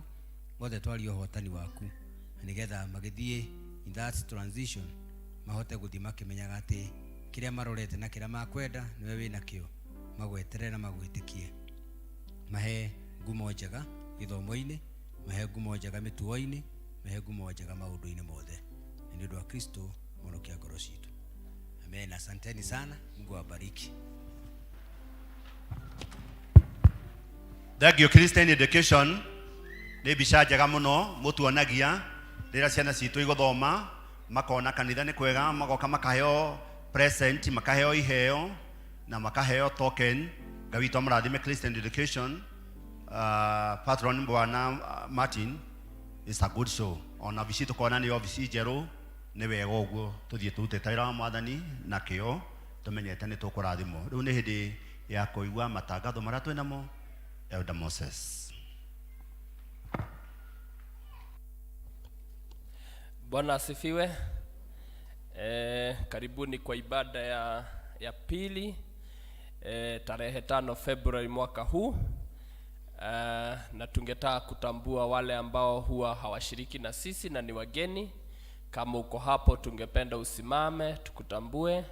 othe twarie ũhotani waku, na nĩgetha magĩthiĩ in that transition mahote gũthiĩ makĩmenyaga atĩ kĩrĩa marorete na kĩrĩa makwenda nĩwe wĩnakĩo, magweterere na magwĩtĩkie. Mahe ngumo njega gĩthomo-inĩ, mahe ngumo njega mĩtugo-inĩ, mahe ngumo njega maũndũ-inĩ mothe. Na nĩ ũndũ wa Kristo mũhonokia ngoro citũ. Amen. Asanteni sana. Mungu awabariki. Thank you Christian Education. Nĩ mbica njega mũno mũtuonagia rĩrĩa ciana citũ igũthoma, makona kanitha nĩ kwega, magoka makaheo present, makaheo iheo na makaheo token. Ngai witũ amũrathime Christian Education. Patron Bwana Martin is a good show. Ona obici tukona nĩ obici njerũ, Nĩ wega ũguo tũthiĩ tũrutĩte wĩra wa Mwathani na kĩo, tũmenyete nĩ tũkũrathimwo. Rĩu nĩ hĩndĩ ya kũigua matangatho marĩa twĩ namo. Elder Moses. Bwana asifiwe. Karibuni kwa ibada ya pili, tarehe 5 Februari mwaka huu. Na tungetaka kutambua wale ambao huwa hawashiriki na sisi na ni wageni. Kama uko hapo, tungependa usimame tukutambue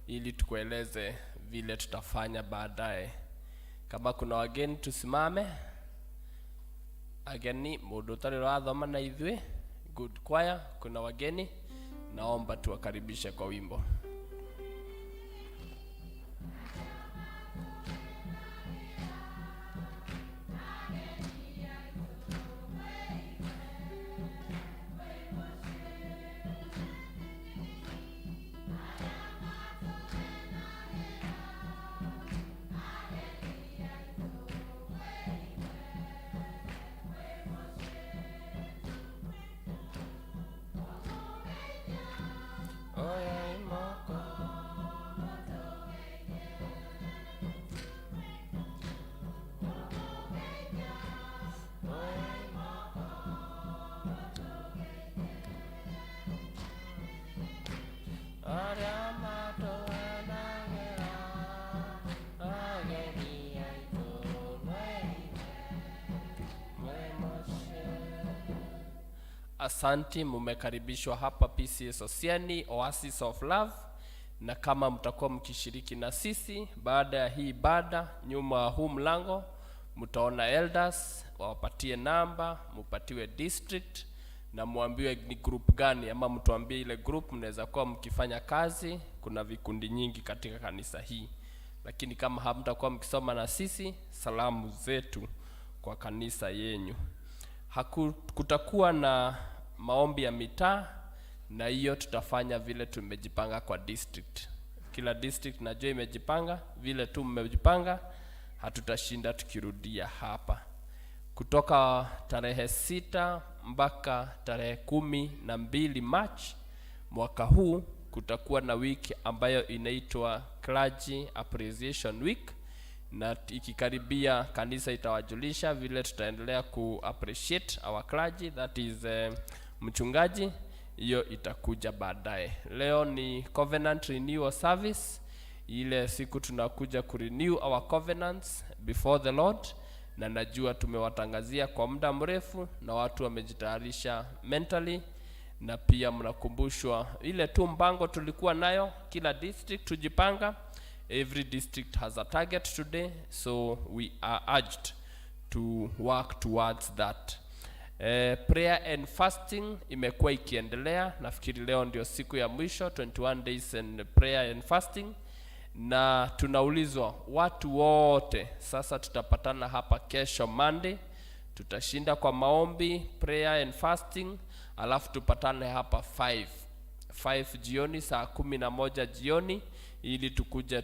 ili tukueleze vile tutafanya baadaye. Kama kuna wageni tusimame. Ageni mundu utari urathoma na ithuĩ. Good choir, kuna wageni, naomba tuwakaribishe kwa wimbo. Asanti, mumekaribishwa hapa PCEA Sosiani, Oasis of Love, na kama mtakuwa mkishiriki na sisi baada ya hii ibada, nyuma ya huu mlango mtaona elders, wawapatie namba, mupatiwe district na muambiwe ni group gani, ama mtuambie ile group mnaweza kuwa mkifanya kazi. Kuna vikundi nyingi katika kanisa hii, lakini kama hamtakuwa mkisoma na sisi, salamu zetu kwa kanisa yenyu. Kutakuwa na maombi ya mitaa, na hiyo tutafanya vile tumejipanga kwa district. Kila district najua imejipanga vile tu mmejipanga, hatutashinda tukirudia hapa. Kutoka tarehe 6 mpaka tarehe 12 March mwaka huu kutakuwa na wiki ambayo inaitwa Clergy Appreciation Week, na ikikaribia kanisa itawajulisha vile tutaendelea ku appreciate our clergy, that is, mchungaji. Hiyo itakuja baadaye. Leo ni Covenant Renewal Service, ile siku tunakuja ku renew our covenants before the Lord, na najua tumewatangazia kwa muda mrefu na watu wamejitayarisha mentally, na pia mnakumbushwa ile tu mpango tulikuwa nayo, kila district tujipanga. Every district has a target today, so we are urged to work towards that. Prayer and fasting imekuwa ikiendelea. Nafikiri leo ndio siku ya mwisho, 21 days and prayer and fasting, na tunaulizwa watu wote sasa, tutapatana hapa kesho Monday, tutashinda kwa maombi, prayer and fasting, alafu tupatane hapa 5 jioni, saa 11 jioni, ili tukuje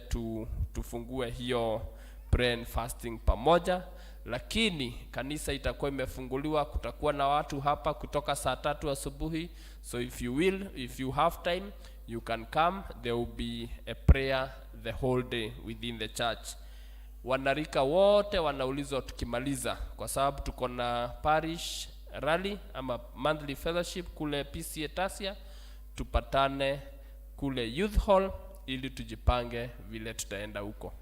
tufungue hiyo prayer and fasting pamoja. Lakini kanisa itakuwa imefunguliwa, kutakuwa na watu hapa kutoka saa 3 asubuhi. So if you have time, you can come. There will be a prayer the whole day within the church. Wanarika wote wanaulizwa tukimaliza, kwa sababu tuko na parish rally ama monthly fellowship kule PCEA Tasia, tupatane kule youth hall ili tujipange vile tutaenda huko.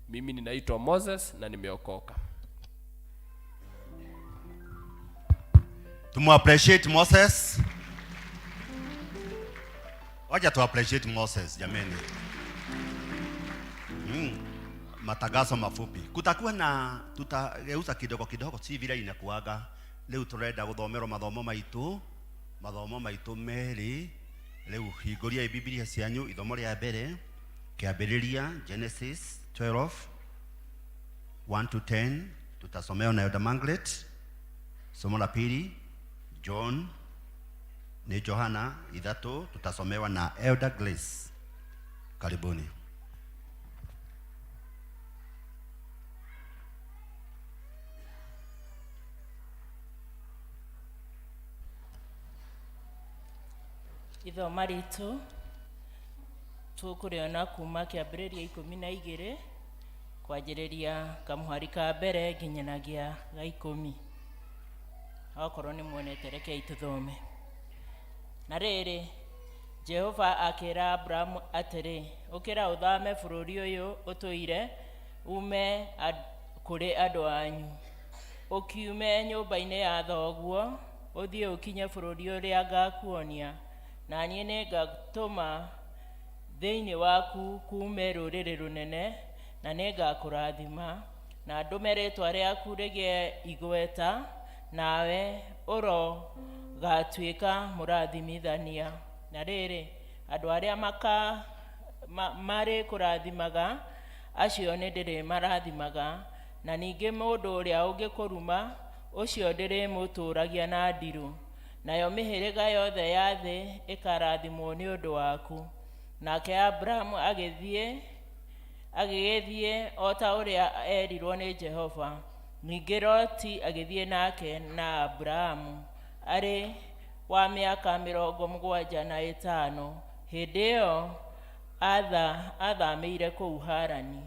Mimi ninaitwa Moses na nimeokoka. Tumu appreciate Moses. Wacha tu appreciate Moses jameni. Matangazo mafupi. Kutakuwa na, tutageuza kidogo kidogo, si vile inakuaga. Leo turenda guthomerwo mathomo maitu, mathomo maitu meri. Leo hinguria Biblia cianyu ithomo ria mbere, Kĩambĩrĩria Genesis 12 1 to 10, tutasomewa na Elder Margaret. Somo la pili John ni Johana 3, tutasomewa na Elder Grace. Karibuni. Ithoma ritũ tũkũrĩona kuma kĩambĩrĩria 12 kwanjĩrĩria kamũhari ka mbere nginyanagia ga 10. Okorwo nĩ muonete rekei tũthome. Na rĩrĩ, Jehova akĩra Aburamu atĩrĩ, ũkĩra ũthame bũrũri ũyũ ũtũire, ume kũrĩ andũ anyu, ũkiume nyũmba-inĩ ya thoguo, ũthiĩ ũkinye bũrũri ũrĩa ngakuonia, na niĩ nĩngatũma thĩinĩ waku kuume rũrĩrĩ rũnene, na nĩngakũrathima, na ndũme rĩĩtwa rĩaku rĩgĩe igweta, nawe ũrogatuĩka mũrathimithania. Na rĩrĩ, andũ arĩa marĩkũrathimaga, acio nĩndĩrĩmarathimaga, na ningĩ mũndũ ũrĩa ũngĩkũruma, ũcio ndĩrĩmũtũũragia na ndirũ. Nayo mĩhĩrĩga yothe ya thĩ ĩkarathimwo nĩ ũndũ waku. Nake Aburamu agĩgĩthiĩ o ta ũrĩa eerirwo nĩ Jehova. Ningĩ Loti agĩthiĩ nake na Aburamu, arĩ wa mĩaka 75 hĩndĩ ĩyo aathamĩire kũu Harani.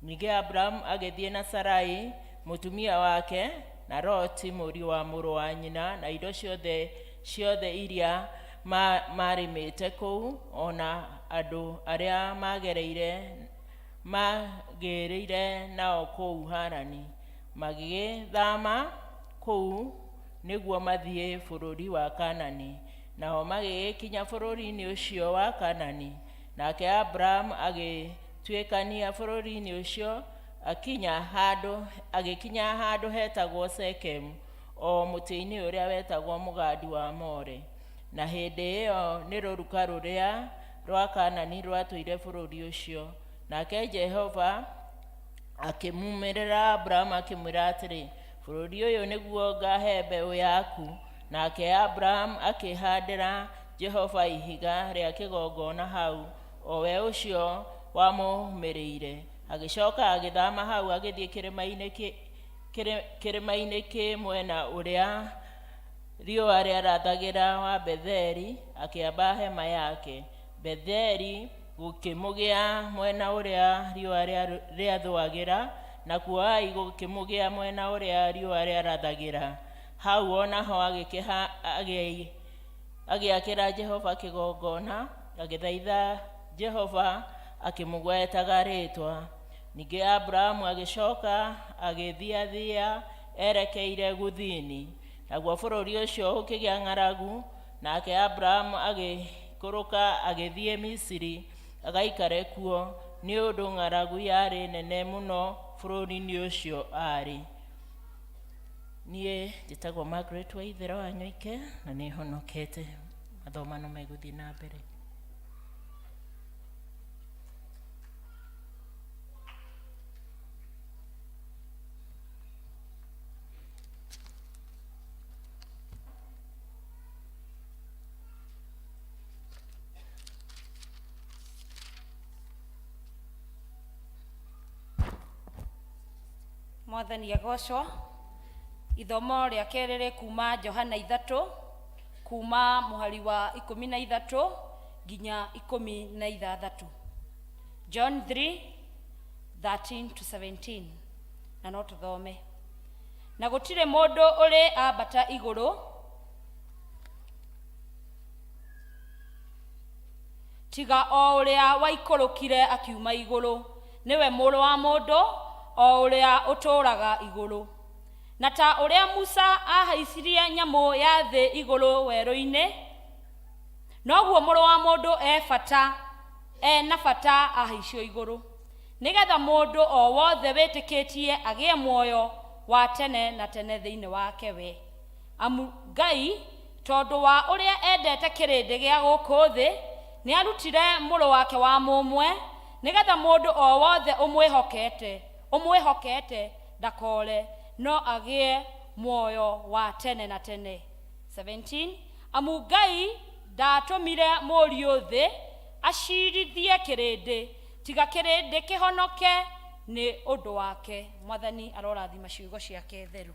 Ningĩ Aburamu agĩthiĩ na Sarai mũtumia wake, na Loti mũriũ wa mũrũ wa nyina, na indo ciothe ciothe iria maarĩmĩte kũu, o na andũ arĩa maagĩrĩire nao kũu Harani, magĩgĩthama kũu nĩguo mathiĩ bũrũri wa Kaanani. Nao magĩgĩkinya bũrũri-inĩ ũcio wa Kaanani. Nake Aburamu agĩtuĩkania bũrũri-inĩ ũcio, agĩkinya handũ hetagwo Shekemu, o mũtĩ-inĩ ũrĩa wetagwo mũgandi wa More. Na hĩndĩ ĩyo nĩ rũruka rũrĩa rwa Kaanani rwatũire bũrũri ũcio. Nake Jehova akĩmumĩrĩra Aburamu akĩmwĩra atĩrĩ, Bũrũri ũyũ nĩguo ngaahe mbeũ yaku. Nake Aburamu akĩhandĩra Jehova ihiga rĩa kĩgongona hau, o we ũcio wamũmĩrĩire. Agĩcoka agĩthama hau agĩthiĩ kĩrĩma-inĩ kĩ mwena ũrĩa riũa rĩarathagĩra wa Betheli, akĩamba hema yake. Betheli gũkĩmũgĩa mwena ũrĩa riũa rĩathũagĩra, nakuo Ai gũkĩmũgĩa mwena ũrĩa riũa rĩarathagĩra. Hau o naho agĩakĩra Jehova kĩgongona, agĩthaitha Jehova akĩmũgwetaga rĩĩtwa. Ningĩ Aburamu agĩcoka agĩthiathia erekeire Gũthini, naguo bũrũri ũcio ũkĩgĩa ng'aragu, nake Aburamu agĩikũrũka agĩthiĩ Misiri agaikare kuo, nĩ ũndũ ng'aragu yarĩ nene mũno bũrũri-inĩ ũcio aarĩ. Niĩ njĩtagwo Margaret Waithera wa Nyoike na nĩ honokete. Mathomano megũthiĩ na mbere. Mwathani agocwo. Ithomo rĩa kerĩ rĩ kuma Johana 3 kuma mũhari wa 13 nginya 16. John 3 13 to 17. Na no tũthome. Na gũtirĩ mũndũ ũrĩ ambata igũrũ tiga o ũrĩa waikũrũkire akiuma igũrũ, nĩwe Mũrũ wa Mũndũ, o ũrĩa ũtũũraga igũrũ. Na ta ũrĩa Musa aahaicirie nyamũ ya thĩ igũrũ werũ-inĩ, noguo Mũrũ wa Mũndũ e bata, e na bata ahaicio igũrũ, nĩgetha mũndũ o wothe wĩtĩkĩtie agĩe muoyo wa tene na tene thĩinĩ wake we. Amu Ngai, tondũ wa ũrĩa endete kĩrĩndĩ gĩa gũkũ thĩ, nĩaarutire Mũrũ wake wa mũmwe, nĩgetha mũndũ o wothe ũmwĩhokete ndakore, no agĩe muoyo wa tene na tene. 17 Amu Ngai ndaatũmire Mũriũ thĩ acirithie kĩrĩndĩ, tiga kĩrĩndĩ kĩhonoke nĩ ũndũ wake. Mwathani arorathima ciugo ciake theru.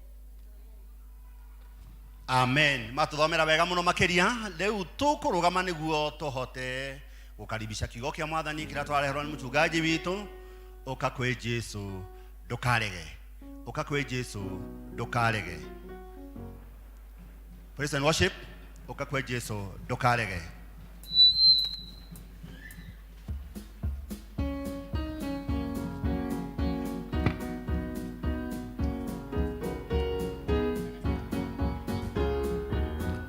Amen. Matuthomera wega muno makiria. Riu tukurugama niguo tuhote gukaribisha kiugo kia Mwathani kiria twareherwo ni muchungaji witu. Uka kwi Jesu ndukarege. Uka kwi Jesu ndukarege. Praise and worship. Uka kwi Jesu ndukarege.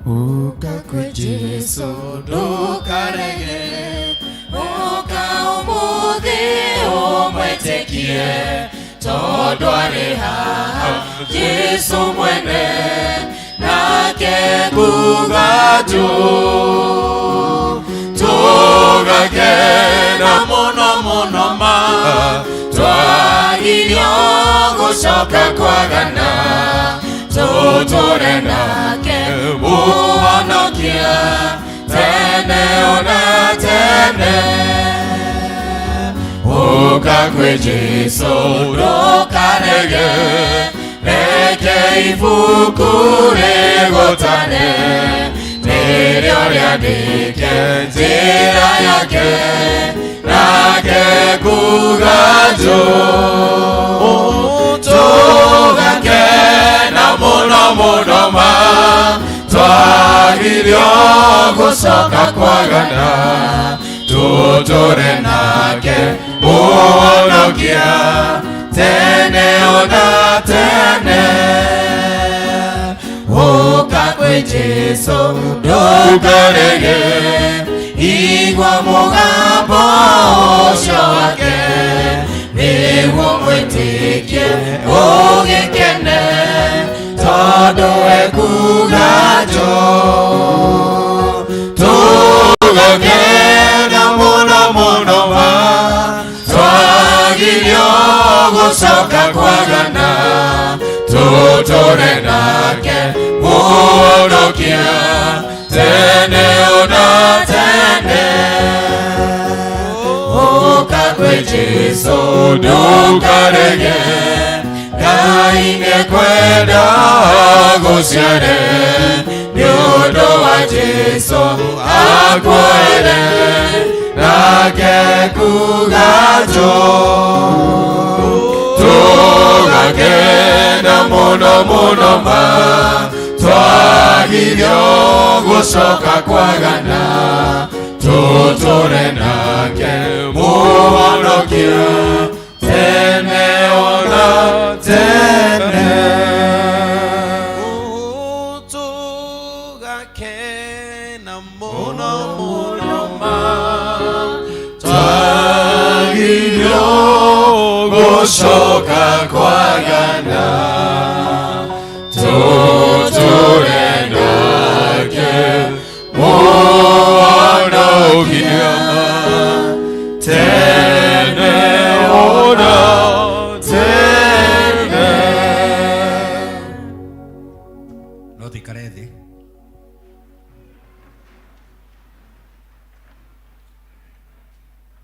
Uka kwi Jesu ndukarege, uka umuthi umwitikie, tondu arĩ haha Jesu mwene, nake kuga njũũ. Tũgakena mũno mũno ma, twagirio gũcoka kwagana, tũtũre nake Mũhonokia tene ona tene. Ũka kwĩ Jesu ndũkarege, reke ibuku rĩgũtare, nĩrĩo rĩandĩke njĩra yake, nake kuga njũũ. Tũgakena mũno mũno ma, twagirio gũcoka kwagana, tũtũre nake Mũhonokia tene ona tene. Ũka kwĩ Jesu ndũkarege, igua mũgambo ũcio wake, nĩguo mwĩtĩkie ũgĩkene, tondũ ekuga njũũ. Tũgakena mũno mũno ma, twagirio gũcoka kwagana, tũtũre nake Mũhonokia tene ona tene. Ũka kwĩ Jesu ndũkarege, Ngai nĩekwenda agũciare, nĩ ũndũ wa Jesu akuoere, nake kuga njũũ. Tũgakena mũno mũno ma, twagirio gũcoka kwagana, tũtũre nake Mũhonokia tene ona tene. Tũgakena mũno mũno ma, twagirio gũcoka kwagana, tũtũre nake Mũhonokia tene ona tene. No tũikare thĩ.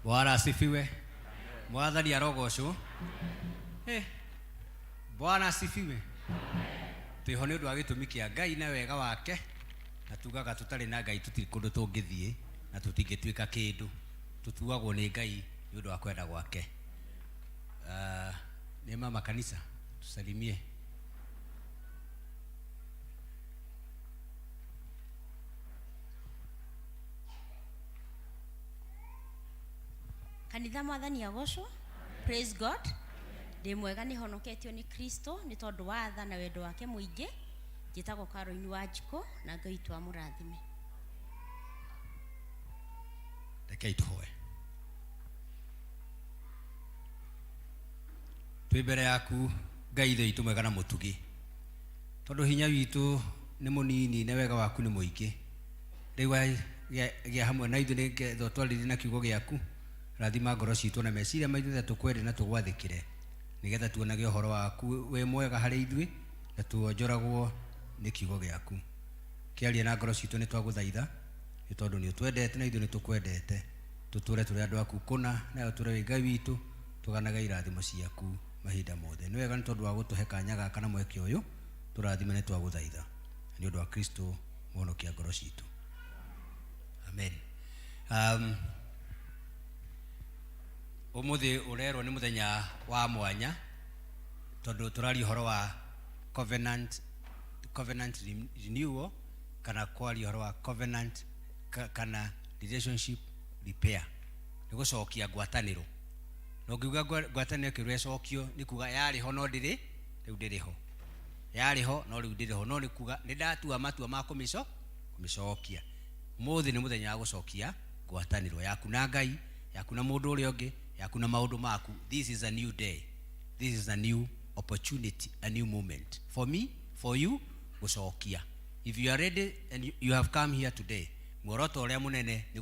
Bwana asifiwe. Mwathani arogocwo. Bwana asifiwe. Twĩho nĩ ũndũ wa gĩtũmi kĩa Ngai na wega wake, na tugaga tũtarĩ na Ngai tũtirĩ kũndũ tũngĩthiĩ na tũtingĩtuĩka kĩndũ. Tũtuagwo nĩ Ngai nĩ ũndũ wa kwenda gwake. Nĩ mama kanisa, tusalimie. Kanitha Mwathani agocwo. Praise God. Ndĩ mwega nĩ honoketio nĩ Kristo nĩ tondũ wa tha na wendo wake mũingĩ. Njĩtagwo Caroline Wanjikũ na Ngai witũ amũrathime. Rekei tũhoe. Twĩ mbere yaku Ngai ithe witũ mwega na mũtugi, tondũ hinya witũ nĩ mũnini na wega waku nĩ mũingĩ. Rĩu gĩa hamwe na ithuĩ nĩgetha ũtwarĩrie na kiugo gĩaku. Rathima ngoro citũ na meciria maitũ nĩgetha tũkwende na tũgwathĩkĩre, nĩgetha tuonage ũhoro waku wĩ mwega harĩ ithuĩ na tuonjoragwo nĩ kiugo gĩaku. Kĩaria na ngoro citũ nĩ twagũthaitha, nĩ tondũ nĩ ũtwendete na ithuĩ nĩ tũkwendete. Tũtũre tũrĩ andũ aku kũna, nawe ũtũre wĩ Ngai witũ, tũganage irathimo ciaku mahinda mothe. Nĩ wega nĩ tondũ wa gũtũhe kanya gaka na mweke ũyũ, tũrathime nĩ twagũthaitha. Nĩ ũndũ wa Kristo mũhonokia ngoro citũ. Amen. Ũmũthĩ ũrerwo nĩ mũthenya wa mwanya tondũ tũraria ũhoro wa covenant, covenant renewal kana kwaria ũhoro wa covenant kana relationship repair, nĩ gũcokia ngwatanĩro. Na ũngiuga ngwatanĩro ĩkĩrwo ĩcokio, nĩ kuga yarĩ ho no ndĩrĩ rĩu, ndĩrĩ ho, yarĩ ho no rĩu ndĩrĩ ho, no nĩ kuga nĩ ndatua matua ma kũmĩcokia. Ũmũthĩ nĩ mũthenya wa gũcokia ngwatanĩro yaku na Ngai, yaku na mũndũ ũrĩa ũngĩ, yaku na maũndũ maku. This is a new day, this is a new opportunity, a new moment for me, for you, gũcokia. If you are ready and you have come here today, muoroto ũrĩa mũnene nĩ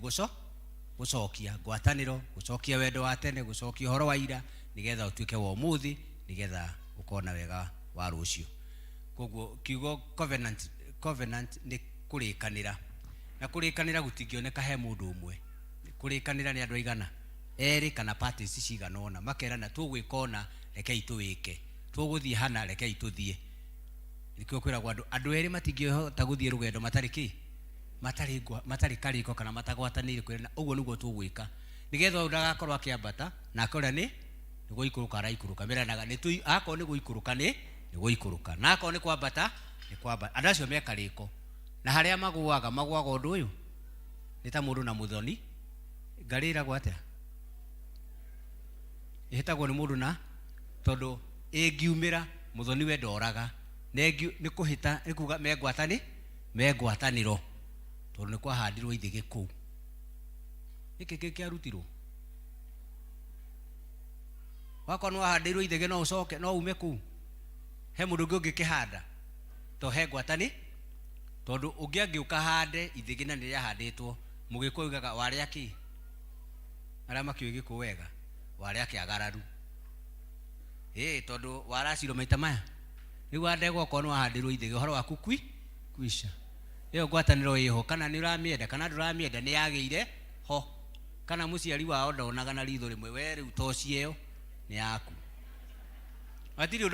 gũcokia ngwatanĩro, gũcokia wendo wa tene, gũcokia ũhoro wa ira, nĩgetha ũtuĩke wa ũmũthĩ, nĩgetha ũkona wega wa rũciũ. Koguo kiugo covenant, covenant nĩ kũrĩkanĩra, na kũrĩkanĩra gũtingĩoneka he mũndũ ũmwe. Kũrĩkanĩra nĩ andũ aigana erĩ kana parties cigana ũna, makerana tũgwĩka ũna, rekei tũwĩke, tũgũthiĩ hana, rekei tũthiĩ. Nĩkĩo kwĩragwo andũ erĩ matingĩhota gũthiĩ rũgendo matarĩ kĩ, matarĩ matarĩ karĩko kana matagwatanĩire kwĩrana ũguo nĩguo tũgwĩka, nĩgetha ũyũ ndagakorwo akĩambata nake ũrĩa nĩ gũikũrũka araikũrũka. Meranaga nĩ tũi, akorwo nĩ gũikũrũka nĩ gũikũrũka, na akorwo nĩ kwambata nĩ kwambata. Andũ acio me karĩko, na harĩa magũaga magũaga ũndũ ũyũ nĩ ta mũndũ na mũthoni. Ngarĩ ĩragwo atĩa? Ĩhĩtagwo nĩ mũndũ, na tondũ ĩngiumĩra mũthoni we ndoraga nĩ kũhĩta, nĩ kuga me ngwatani, me ngwatanĩro, tondũ nĩ kwahandirwo ithĩgĩ kũu. Nĩkĩ kĩ kĩarutirwo? Wakorwo nĩ wahandĩirwo ithĩgĩ, no ũcoke no ume kũu he mũndũ ũngĩ ũngĩkĩhanda, to he ngwatani, tondũ ũngĩ angĩũka hande ithĩgĩ na nĩ rĩahandĩtwo. Mũgĩkũyũ ugaga warĩa kĩ, arĩa makĩũĩ gĩkũyũ wega, warĩa kĩagararu ĩ, tondũ waracirwo maita maya. Rĩu wandegwa, okorwo nĩ wahandĩrwo ithĩgĩ, ũhoro waku kwi kwisha. Ĩyo ngwatanĩro ĩho, kana nĩ ũramĩenda kana ndũramĩenda, nĩ yagĩire ho. Kana mũciari wao ndonaga na ritho rĩmwe, we rĩu toci ĩyo nĩ yaku, hatirĩ ũndũ.